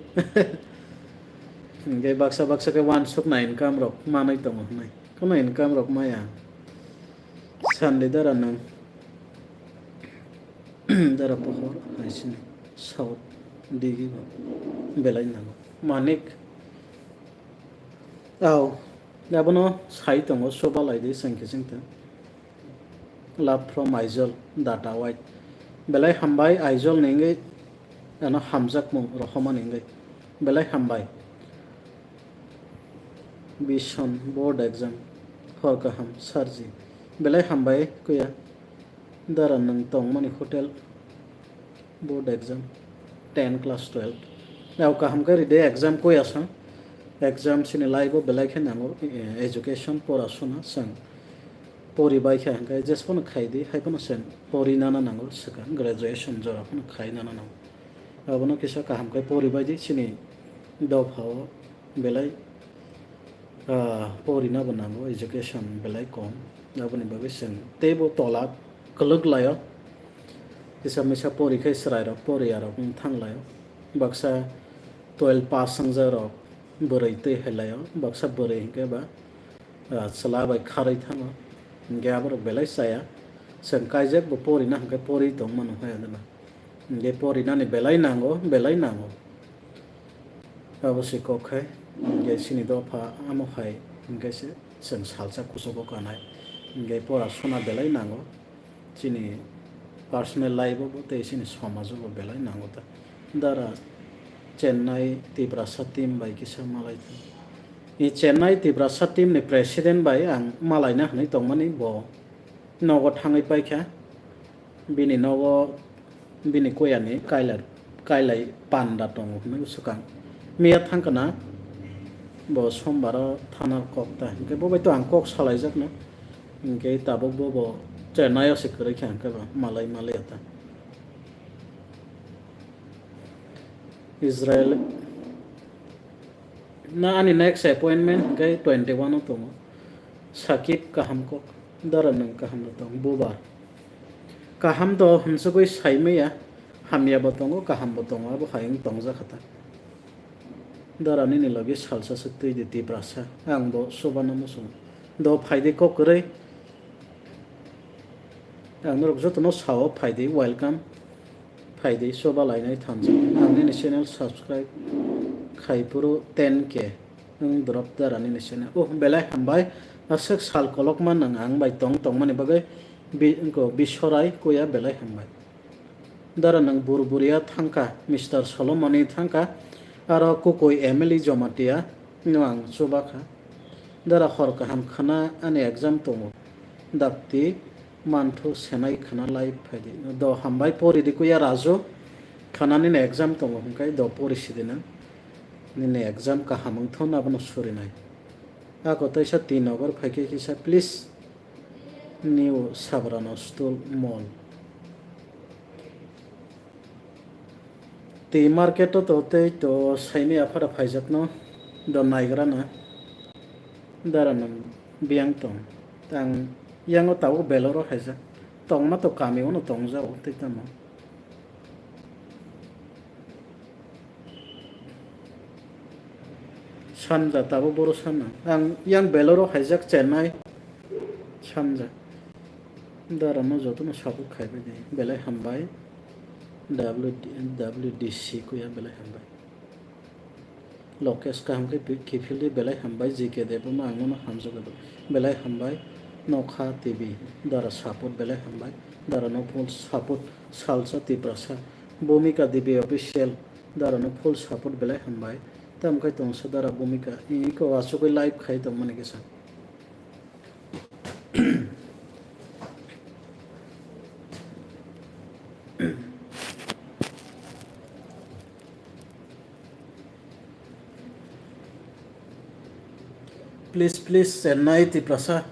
Hingke baksa baksa khe wansukna income rok manwi tongo hwnwi. Kono income rok maya. Sandi dara nang. Dara pohor hai sini. South digi bo. Belai nango. Manik. Au. Abono sai tongo soba laidi sengke sengte. Love from Aizawl, data white. Belai hambai Aizawl ni wngwi ano hamjakmung rohormani wngwi. Belai hambai. Bison board exam. Hor kaham, sarji. Belai hambai kuya. Dara nwng tongmani hotel. Board exam, ten class twelve. Yao kaham khe ride exam koi asang. Exam sini life o belai khe nango, eh, education, pora suna chwng pori bai khe hwnkhe jesa phano khai di, hai phano chwng pori nana nango, swkang graduation jora phano khai nana nango. Abono kisa kaham khe pori bai di, chini dopha o belai, ah, porina bo nango, education belai kom. Aboni bagwi chwng teibo tola kwlwk laio. Kisa misa pori khe chwrairok, poriya rok wng thang laio. Baksa twelve pass wngjak rok bwrwi twi hai laio. Baksa bwrwi hinkhe ba, ah, chwla bai kharwi thango. Hinkhe aborok belai chaya. Chwng kaijak bo porina hinkhe pori tongmano hai adala. Hinkhe porinani belai nango, belai nango. Abo se kok khai, hinkhe chini dopha amo hai hinkhe se chwng salsa kuchugo kanai. Hinkhe pora sona belai nango. Chini personal life o bo tei chini somaj o bo belai nango ta. Dara Chennai Tiprasa team bai kisa malai tong. I Chennai Tiprasa team ni president bai ang malaina hinwi tongmani bo nogo thangwi paikha. Bini nogo bini koyani kailai, kailai panda tongo hinwi swkang. Miya thangkana bo sombaro thana kok ta. Hinkhe bo bai to ang kok salaijakno. Hinkhe tabuk bo bo Chennai o se kwrwi kha hinkhe ba malai malai ta. Israel na ani next appointment hinkhe twenty one o tongo. Sakib kaham kok, dara nwng kaham no tong, bubar. Kaham do hwnsugwi saimaya, hamya bo tongo, kaham bo tongo, abo hai wng tongjak kha ta. Dara nini logi salsa swk twi di Tiprasa, ang bo subana muchungo. Do phaidi kok kwrwi. Ang norok jotono sao phaidi, welcome. Phaidi, soba lainai thansa. Ang nini channel subscribe khai phuru ten K. Wng drop dara nini channel. Oh, belai hambai. Aswk sal kolokma nwng ang bai tong tongmani bagwi bi-, wngko bisorai kuya belai hambai. Dara nwng bur buria thangkha, Mister Solomoni thangkha, aro kukui M L A Jomatia no ang chubakha. Dara hor kaham khana ani exam tongo. Dakti manthu senai khana live phaidi. Do hambai pori di kuya Raju. Khana nini exam tongo hwnkhe do pori sidi nang. Nini exam kaham wngthon abono surinai. Ako teisa T Nagar phaikhe kisa please. New Sabrano Store Mall. Tei market o to tei to saimaya phara phaijakno do naigrana dara nang biyang tong. Tang yango tabuk Beloro haijak. Tongma to kami ono tongjago tei tamo. Sanja tabuk boro sana. Ang yang Beloro haijak Chennai. Sanja. Dara no joto no support khai bai di. Belai hambai. W D, W D C kuya belai hambai. Lokesh kaham khe pi-, kiphildi, belai hambai, G K Debbarma ang nono hamjagwi bo. Belai hambai, Nokha T V, dara support belai hambai, dara no full support, Salsa Tiprasa, Bhumika Devi Official, dara no full support belai hambai. Tamo khe tongsa dara Bhumika, iko achugwi live khai tongmani kisa. Please, please, Chennai, Tiprasa.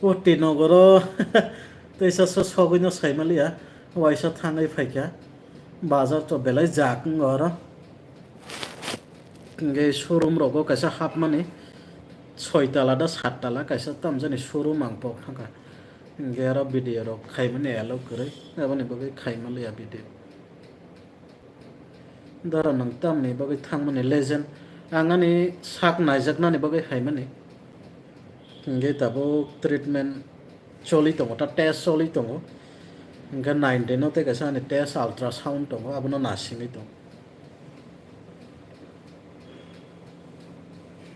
O T Nogoro teisa so sogwino saimaliya. Waisa thangwi phaikha. Bazar to belai jak wng oro. Hingke showroom rogo kaisa hapmani soi tala da sat tala kaisa tamjani showroom ang pok thangkha. Hingke aro video rok khaimani allow kwrwi. Aboni bagwi khaimaliya video. Dara nwng tamni bagwi thangmani legend. Ang ani sak naijaknani bagwi haimani. Hingke tabuk treatment choli tongo, ta test choli tongo. Hingke nine day no tei kaisa ani test ultrasound tongo, abono nasingwi tongo.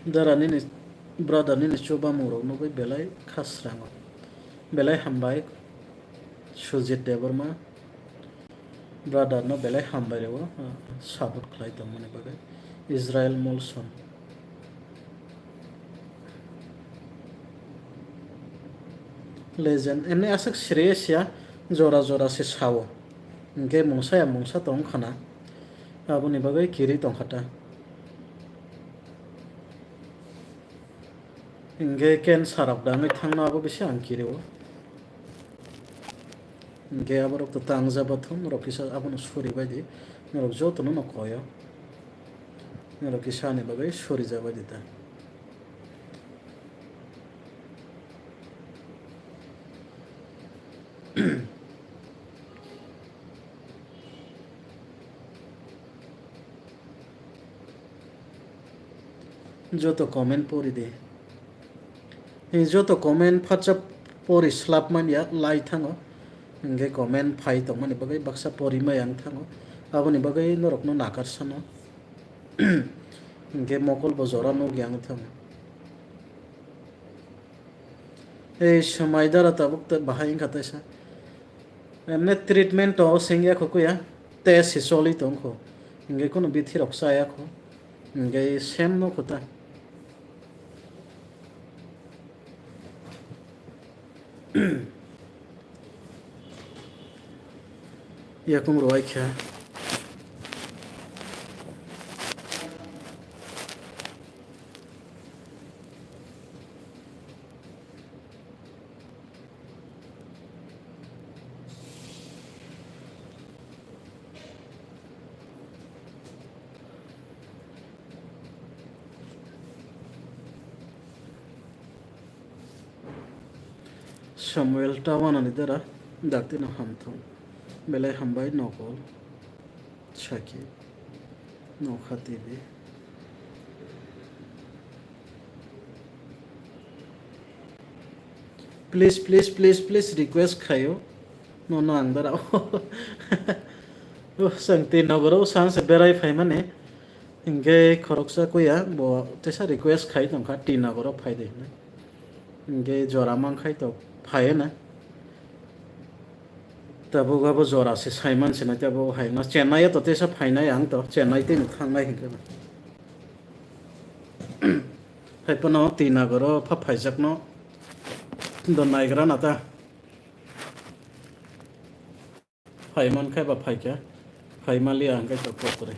Dara nini, brother nini chubamung rok nugwi belai kha srango. Belai hambai Sujit Debbarma. Brother no belai hambai rwo, ah, support khlai tongmani bagwi. Israel Molson. Legend, emni aswk serious ya, jora jora se sao. Hingke mungsa ya mungsa tong khana. Aboni bagwi kiri tong kha ta. Hingke cancer rok dangwi thangno abo bisi ang kiri o. Hingke aborok to tangja bathum, norok kisa abono suri bai di. Norok jotono no koi o. Norok kisa ni bagwi suri ja bai di ta. Joto comment pori de. Ni joto comment phatsa pori slap manya lai thango. Hingke comment phai tongmani bagwi baksa pori maya wng thango. Aboni bagwi norokno nakar sano. Hingke mokol bo jora nukya wng thango. Ei swmai dara tabuk ta bahai wngkha taisa. Emne treatment to sengya kho kuya. Test se choli tong kho. Hingke kono bithi rok chaya kho. Hingke sem no kho ta. Yakung rwai kha. Samuel Tawana ni dara dakti no hamthung. Belai hambai nokol. Saki. Nokha T V. Please, please, please, please request khayo. No, no, ang dara. Oh, sang T Nogoro sang se berai phaimani. Hingke khoroksa kuya bo tesa request khai tongkha T Nogoro phai de hinwi. Hingke jora mang khai to phai na. Tabuk abo jora se saiman se na tabuk hai na Chennai to tesa phainai ang to Chennai tei no thangnai hingke na. Hai pono T Nogoro pha phaijakno do naigra na ta. Phai man khe ba phai kha, phai maliya hwnkhe to kok kwrwi.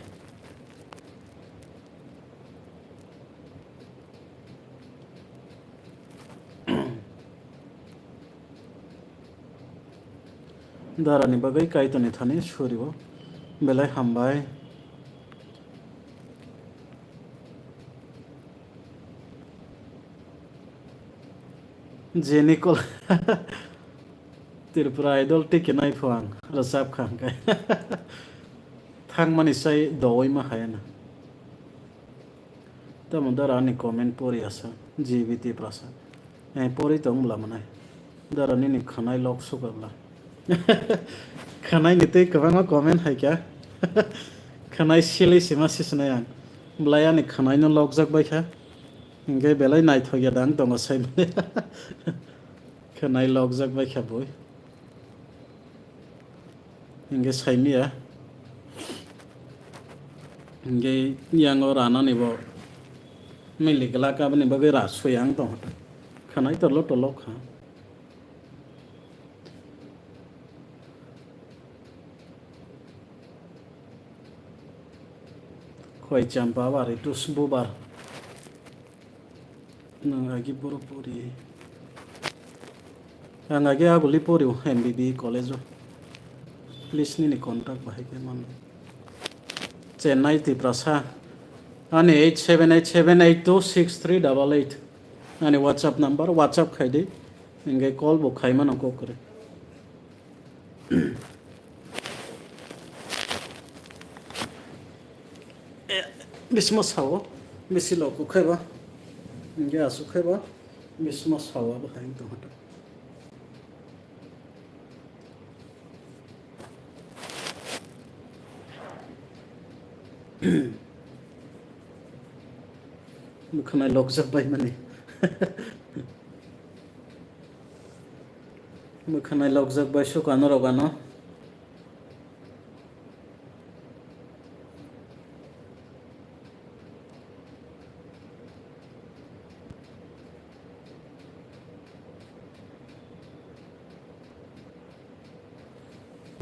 Darani bagwi Kaitorni thani surio belai hambai. Jeni kol Tripura Idol tiki nai pho ang rwchap kha hwnkhe. Thangmani sai doui ma hai na. Tamo dara ani comment pori asa, G B T prasa. Eh, pori tong bwla mwnai. Dara nini khwnai lok suka bwla. Khwnai ni tei kwbangma comment hai kha. Khwnai sili sima sisnai ang. Belai ani khwnaino lokjak bai kha. Hingke belai naithok ya dang tongo sai mani. Khwnai lokjak bai kha boi. Hingke saimiya. Hingke yango ranani bo mili glak aboni bagwi ra sui ang tong. Khwnai tolo tolo kha. Khoi champa bari tus bubar. Nang agi boro pori. Ang agi aguli pori M B B college o. Please nini contact bahai khe man. Chennai Tiprasa. Ani eight seven eight seven eight two six three double eight. Ani WhatsApp number, WhatsApp khai di. Hingke call bo khai mano kok kwrwi. Eh, bismo sao, bisi lo kukhai ba, hingke asuk khai ba, bismo sao abo hai tong hata. Mwkhwnai lokjak bai mani. Mwkhwnai lokjak bai suk ano rok ano.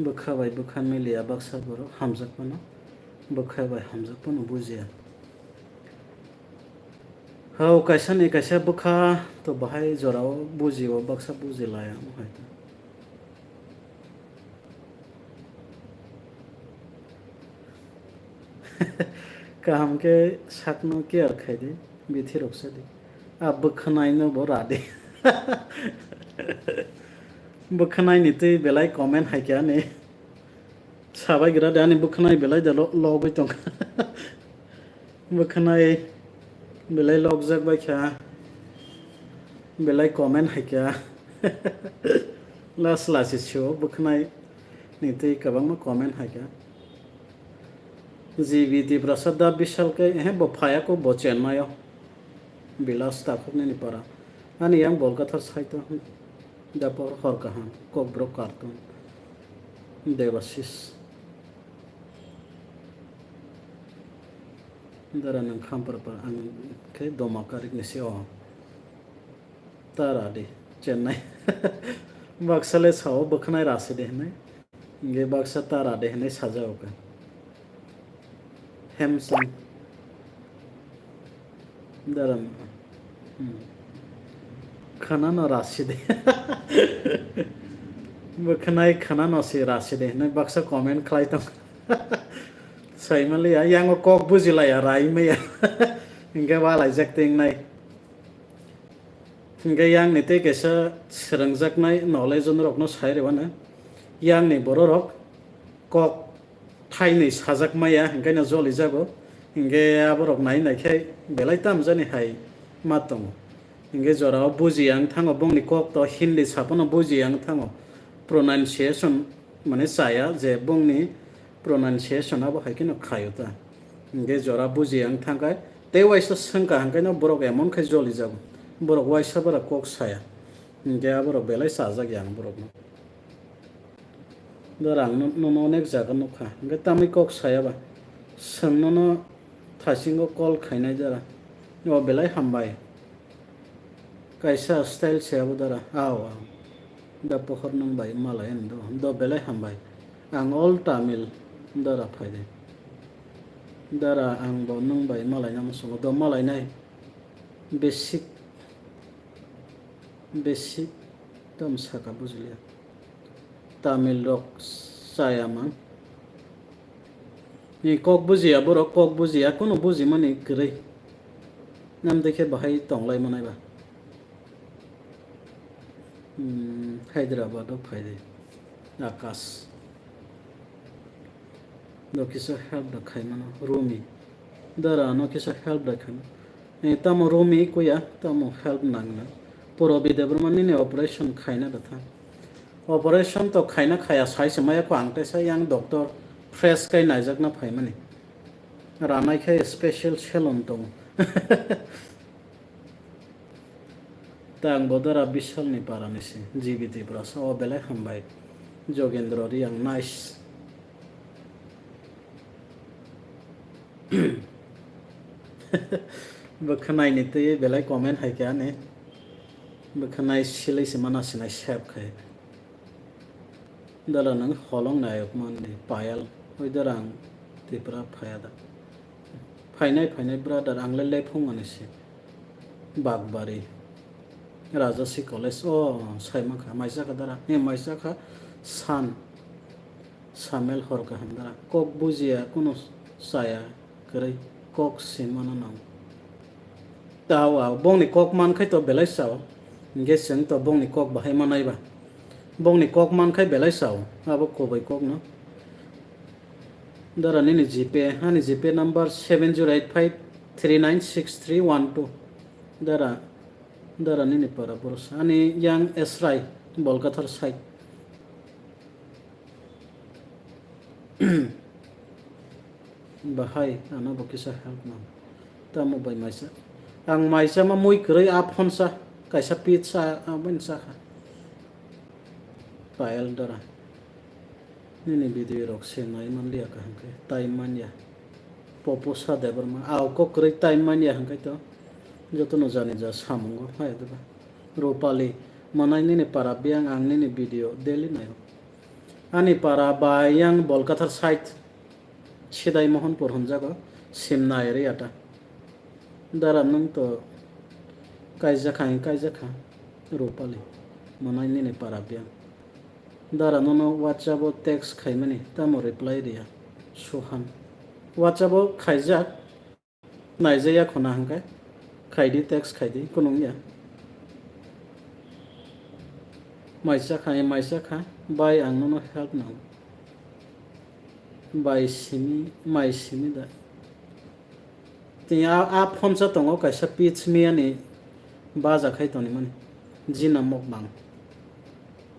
Bwkha bai bwkha miliya baksa borok hamjakmano bwkha bai hamjakmano bujiya. Hao kaisa ni kaisa bwkha to bahai jorao bujio baksa bujilaya wng hai to. Kaham khe sakno care khai di, bithi rok sa di. A bwkhwnai no bo ra di. Bwkhwnai ni twi belai comment hai khe ani. Sabai gra de ani bwkhwnai belai de lo-, logwi tong kha. Bwkhwnai belai lokjak bai kha. Belai comment hai kha. Las lasi sio bwkhwnai ni twi kwbangma comment hai kha. G B Tiprasa da Bishal khe, ehe, bo phaya ko bo Chennai o. Bilas takhuk nini para. Ani yang bol kathar saito. Da por hor kaham. Kokborok cartoon. Debasis. Dara nang khampar par ang khe doma karik ni se o. Tara di, Chennai. Baksa le sao bwkhwnai rasi de hinwi. Hingke baksa tara de hinwi sajago kha. Hemsing. Daram. Hmm. Khana no rasi de. Bwkhwnai khana no si rasi de hinwi baksa comment khlai tong. Saimaliya, yango kok bujilaya, raimaya. Hingke walaijak tingnai. Hingke yang ni tei kaisa swrwngjaknai knowledge rokno sai rwmano. Yang ni bororok kok thainwi sajak maya, hingke no jolijago. Hingke aborok nai nai khe belai tamjani hai ma tongo. Hingke jorao buji yang thango, bongni kok to Hindi sapono buji yang thango. Pronunciation mane chaya je bongni pronunciation abo hai kheno khaio ta. Hingke jora buji yang thangkha. Tei waisa swngkha hingke no borok emon khai jolijago. Borok waisa bara kok saya. Hingke aborok belai chajak yang borokno. Dara ang no, nono onek jaga nukha. Hingke tamni kok saya ba. Swng nono thasingo call khainai dara. O belai hambai. Kaisa style se abo dara. Aw, aw. Da pohor nung bai malai ani do. Do belai hambai. Ang all Tamil dara phaide. Dara ang bo nung bai malai na musungo. Do malai nai. Basic. Basic. Tam saka bujiliya. Tamil rok chaya mang. Ni kok bujiya borok, kok bujiya, kunu bujimani kwrwi. Nam dekhe bahai tonglai manai ba. Hmm, Hyderabad o phaidi. Akash. Do kisa help da khaimano. Rumi. Dara no kisa help da khaimano. Eh, tamo Rumi kuya, tamo help nangna. Puro Bidya Burma nini operation khaina da tha. Operation to khaina khaya sai se maya ko ang tesa yang doctor fresh kai naijakna phaimani. Ranai khe special salon tongo. Ta ang bo dara Bishalni parani se, G B Tiprasa, o belai hambai. Jogendro Riang, nice. Bo khwnaini twi belai comment hai khe ani. Bo khwnai silai se mana sinai save khai. Dara nwng holong nayok mandi, Payal, oi dara ang Tripura phaya da. Phainai, phainai, brother, ang le lephung ani se. Bakbari. Rajasi College, o, sai mankha, maisa kha dara, he, maisa kha, San, Samel hor kaham dara, kok bujiya, kunu saya, kwrwi, kok se mano nang. Tao, ao, bongni kok man khai to belai sao, hingke chwng to bongni kok bahai manai ba. Bongni kok man khai belai sao, abo kobai kok no. Dara nini G Pay, ani G Pay number seven zero eight five three nine six three one two. Dara, dara nini para boros. Ani yang Esrai, Bolkathar side. Bahai, ano bo kisa help nang. Tamo bai maisa. Ang maisa ma mui kwrwi a phone sa, kaisa pizza, a, aboni sa kha. Payal dara. Nini video rok se nai man liya kaham khe, tai man ya. Popo sa Debbarma, ao kok kwrwi tai man ya hwnkhe to. Jotono jani ja samungo phai diba. Rupali, manai nini para biyang ang nini video daily naio. Ani para bai yang Bolkathar side, Sidai Mohanpur hwnjago, Simna area ta. Dara nwng to kaijak kha, kaijak kha, Rupali, manai nini para biyang. Dara nono WhatsApp o text khaimani, tamo reply riya, Suhan. WhatsApp o khaijak, Naijaya khuna hwnkhe, khaidi, text khaidi, kunung ya. Maisa kha, maisa kha, bai ang nono help nango. Bai simi, mai simi da. Tini a, a phone sa tongo kaisa pitch miyani baja khai tongmani. Jina mokbang.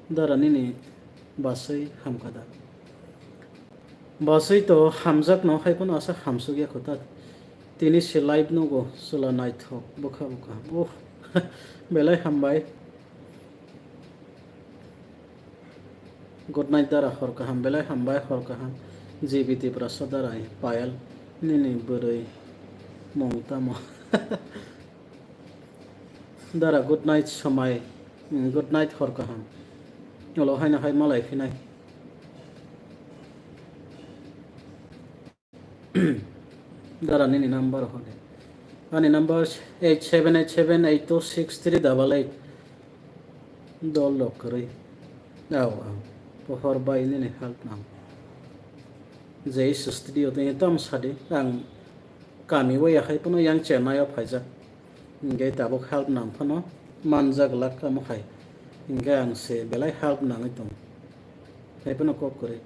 Dara nini basai hamkha da. Basui to hamjakno hai phano asa hamsukya kho ta. Tini se live nugo, chwla naithok bwkha bwkha. Oh, belai hambai. Good night dara, hor kaham, belai hambai, hor kaham. G B Tiprasa dara, Payal, nini bwrwi mung tamo? Dara, good night, Somai. Mm, good night, hor kaham. Olo haino hai malai phinai. Dara nini number hode. Ani number eight seven eight seven eight two six three double eight. Dol rok kwrwi. Au, au. Pohor bai nini help nang. Jai studio tini tam sadi. Ang kami o ya hai phano yang Chennai o phaijak. Hingke tabuk help nang phano manjak lak kamo hai. Hingke ang se belai help nangwi tongo. Hai phano kok kwrwi.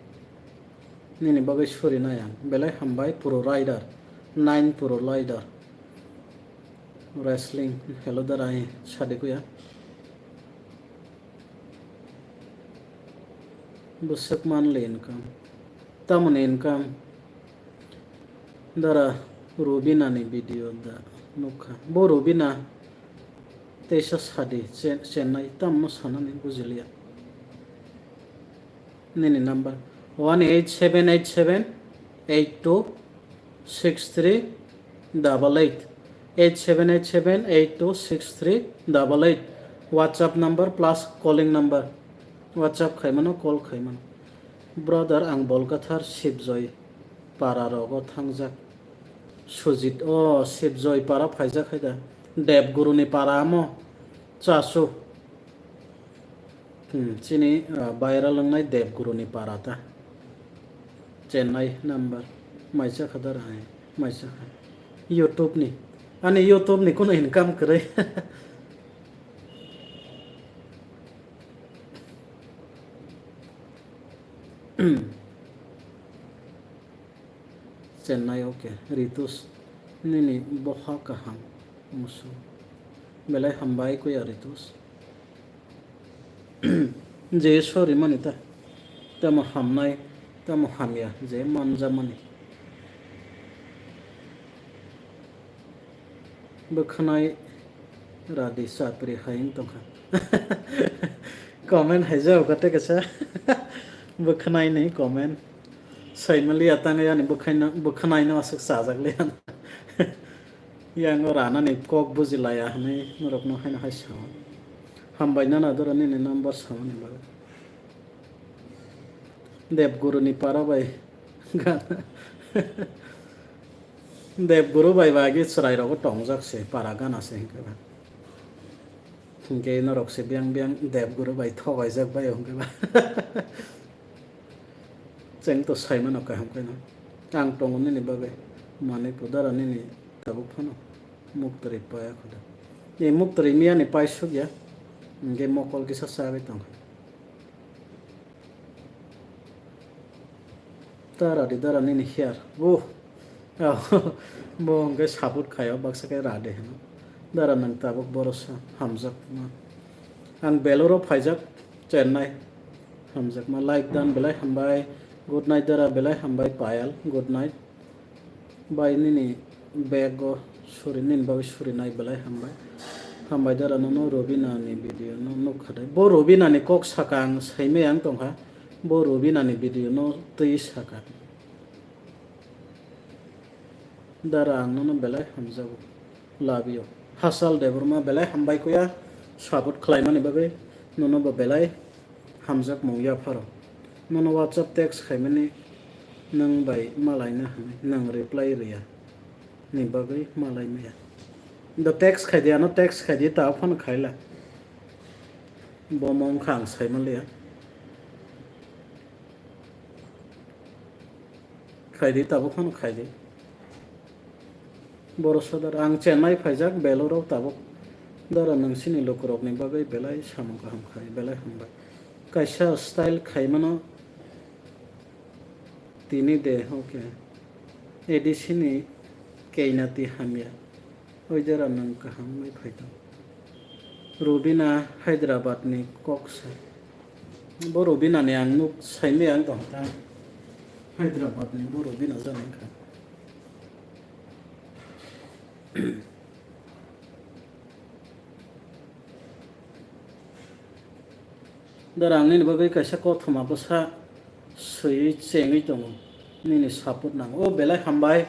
Nini bagwi suri nai ang. Belai hambai pro rider. Nine pro rider. Wrestling. Hello dara, ai sadi kuya. Bwswk manli income. Tamoni income. Dara Rubina ni video da nukha. Bo Rubina teisa sadi Che-, Chennai tamno sanani bujiliya. Nini number one eight seven eight seven eight two six three double eight, eight seven eight seven eight two six three double eight. WhatsApp number plus calling number. WhatsApp khaimano, call khaimano. Brother, ang Bolkathar Sibjoy para rogo thangjak. Sujit, o Sibjoy para phaijak hai da. Debguru ni para amo. Chasu. Hmm, chini, ah, viral wngnai Debguru ni para ta. Chennai number. Maisa kha da rai. Maisa kha. YouTube ni. Ani YouTube ni kuno income kwrwi. Chennai, okay. Ritus, nini boha kaham musu. Belai hambai kuya Ritus. Je sorry mani ta. Tamo hamnai, tamo hamya, je manjamani. Bwkhwnai radi chapri hai wng tongkha. Comment hai jao kate kisa. Bwkhwnai ni comment. Saimaliya tang yani bwkhaino, bwkhwnai no aswk chajak liya. Yang o rana ni kok buji laya hwnwi norok no haino hai sao. Hambai nana dora nini number sao ni bagwi. Debguru ni para bai. Debguru bai bagi chwrai rogo tongjak se para gana se hinkhe ba. Hinkhe norok se biyang biyang Debguru bai thogaijak bai hinkhe ba. Cheng to saimano kaham khe no. Ang tongo nini bagwi. Manipur dara nini tabuk phano. Muktwrwi paya khuda. E muktwrwi miyani pai sukya. Hinkhe mokol kisa chagwi tongkha. Ta radi dara nini hair. Oh. Bo hwnkhe support khaio baksa khe radi hino. Dara nwng tabuk borosa hamjakma. Ang Beloro phaijak Chennai. Hamjakma like dan belai hambai. Good night dara belai hambai Payal. Good night. Bai nini bag o suri nini bagwi surinai belai hambai. Hambai dara nono Robina ni video no nukha dai. Bo Robina ni kok saka ang saimaya ang tongkha. Bo Robina ni video no twi saka. Dara ang nono belai hamjago. Love you. Hasal Debbarma belai hambai kuya. Support khlaimani bagwi nono bo belai hamjakmung yapharo. Nono WhatsApp text khaimani nwng bai malaina hwnwi nwng reply rwya ni bagwi malai maya. Do text khaidi, ano text khaidi, ta phone khaila. Bo mong kha ang saimanliya. Khaidi, tabuk phano khaidi. Boro sodar, ang Chennai phaijak, Beloro tabuk. Dara, nwng sini lukurokni bagwi belai samung kaham khai, belai hambai. Kaisa style khaimano tini de, okay. A D C ni keinati hamya. Oi jora nwng kaham wngwi phai tong. Rubina Hyderabad ni kok sa. Bo Rubina ni ang nuk saimaya ang tong ta. Hyderabad ni bo Rubina jani kha. Dara ang nini bagwi kaisa kothoma bwsa swiwi chengwi tongo. Nini support nango. O belai hambai.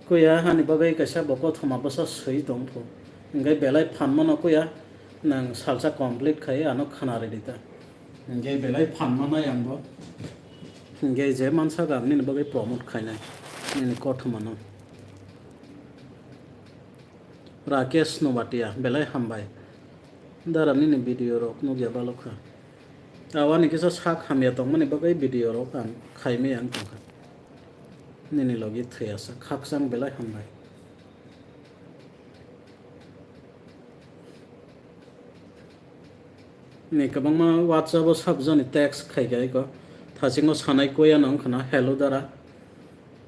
Kuya, ani bagwi kaisa bo kothoma bwsa swi tong pho. Hingke belai phan mano kuya, nang salsa complete khai ano khana ridi ta. Hingke belai phan mano yang bo. Hingke je mansa ga nini bagwi promote khainai nini kothoma no. Rakesh Nobatia, belai hambai. Dara nini video rok nukya balok kha. Awani kisa sak hamya tongmani bagwi video rok ang khaimaya ang tongkha. Nini logi thwiyasa khakchang belai hambai. Ni kwbangma WhatsApp o sabjani text khaikha iko. Thasingo sanai koya no wngkhana, "Hello dara."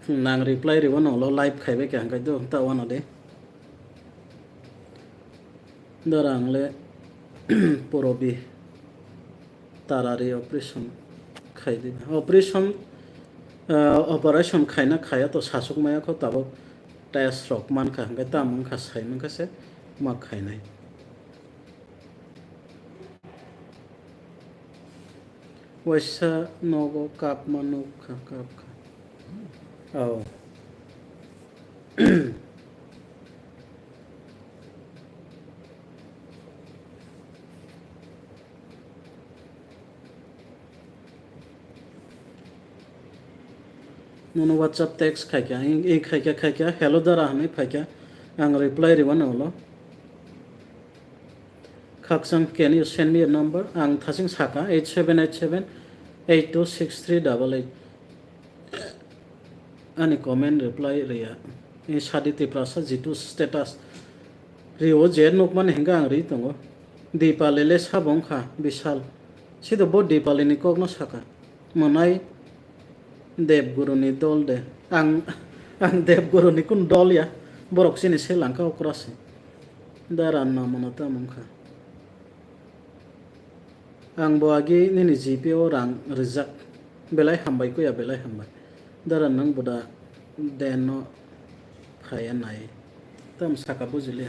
Nang reply ribo no ulo live khaibai kha hwnkhe do ta wano de. Dara ang le porobi tarari operation khai di. Operation, ah, operation khaina khaya to sasuk maya kho tabuk test rok mankha hwnkhe tamo wngkha sai mankha se ma khainai. Waisa nogo kapma nukha, kapkha. Oh. Nono WhatsApp text khaikha, ing, ing khaikha, khaikha, "Hello dara," hwnwi phaikha. Ang reply rwano ulo. Khakchang, "Can you send me a number?" Ang thasing saka, "Eight seven eight seven eight two six three double eight." Ani comment reply rwya. Ni sadi Tiprasa jitu status. Rio je nukmani hingke ang ri tongo. Dipali le sabo wngkha, Bishal. Sido bo Dipali ni kokno saka. Mwnai Debguru ni dol de. Ang, ang Debguru ni kun dol ya. Borok chini se langka okra se. Da ranna mano tamo wngkha. Ang bo agi nini G P o rang rijak. Belai hambai kuya, belai hambai. Dara nang boda den no phaya nai. Tam saka bujiliya.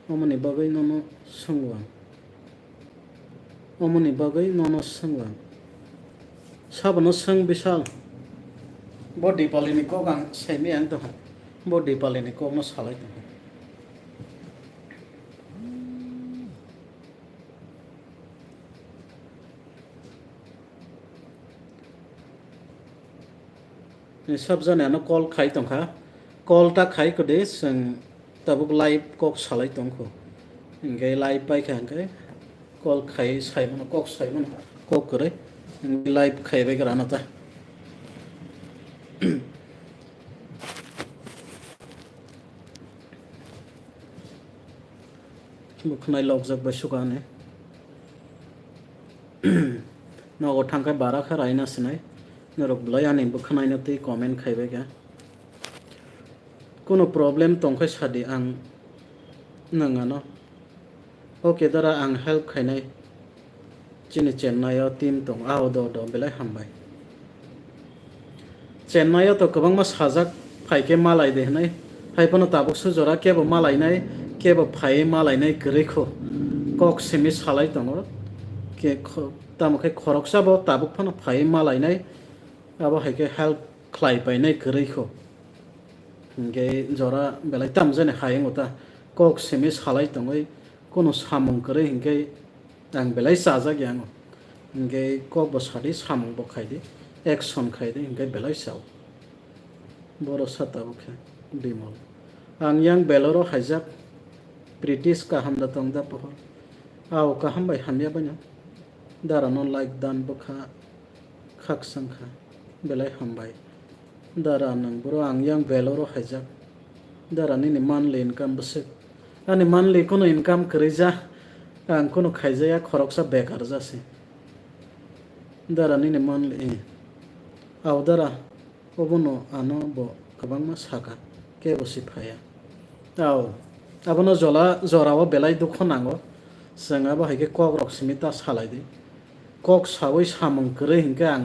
Omoni bagwi nono swngo ang. Omoni bagwi nono swngo ang. Sabono swng Bishal. Bo Dipalini kok ang saimaya wng tongkha. Bo Dipalini kokno salai tongkha. Ni sab jani ano call khai tongkha. Call ta khai kode chwng tabuk live kok salai tongkho. Hingke live paikha hingke call khai saimano, kok saimano, kok kwrwi. Hingke live khaibai gra ano ta. Bo khwnai lokjak bai suka ani. Nogo thangkhai bara kha raina sinai. Norok belai ani bo khwnaino tei comment khaibai kha. Kuno problem tongkhai sadi ang nwng ano. Okay dara ang help khainai. Chini Chennai o team tong, ah, do, do, belai hambai. Chennai o to kwbangma sajak, phaikhe malai de hinwi. Haiphano tabuk sujora kebo malainai, kebo phaiwi malainai kwrwi kho. Kok simi salai tongo. Ke kho-, tamo khe khoroksa bo tabuk phano phaiwi malainai. Abo hai khe help khlai painai kwrwi kho. Hinkhe jora belai tamjani hai wngo ta. Kok simi salai tongwi, kuno samung kwrwi hinkhe ang belai chajak ya wngo. Hinkhe kok bo sadi, samung bo khaidi, action khaidi, hinkhe belai chao. Boro sa tabuk khe Bimol. Ang yang Beloro haijak, British kaham da tong da pohor. Ao kaham bai hamya baino. Dara no like dan bwkha khak sangkha. Belai hambai. Dara nwng boro ang yang Beloro haijak. Dara nini monthly income bwswk? Ani monthly kunu income kwrwi ja. Ang kunu khaijaya khoroksa bekar jasi. Dara nini monthly, eh. Ao dara, obono ano bo kwbangma saka, kebo si phaiya. Ao, abono jola, jorao belai dukho nango. Chwng abo hai khe kok rok simi ta salai di. Kok saui samung kwrwi hinkhe ang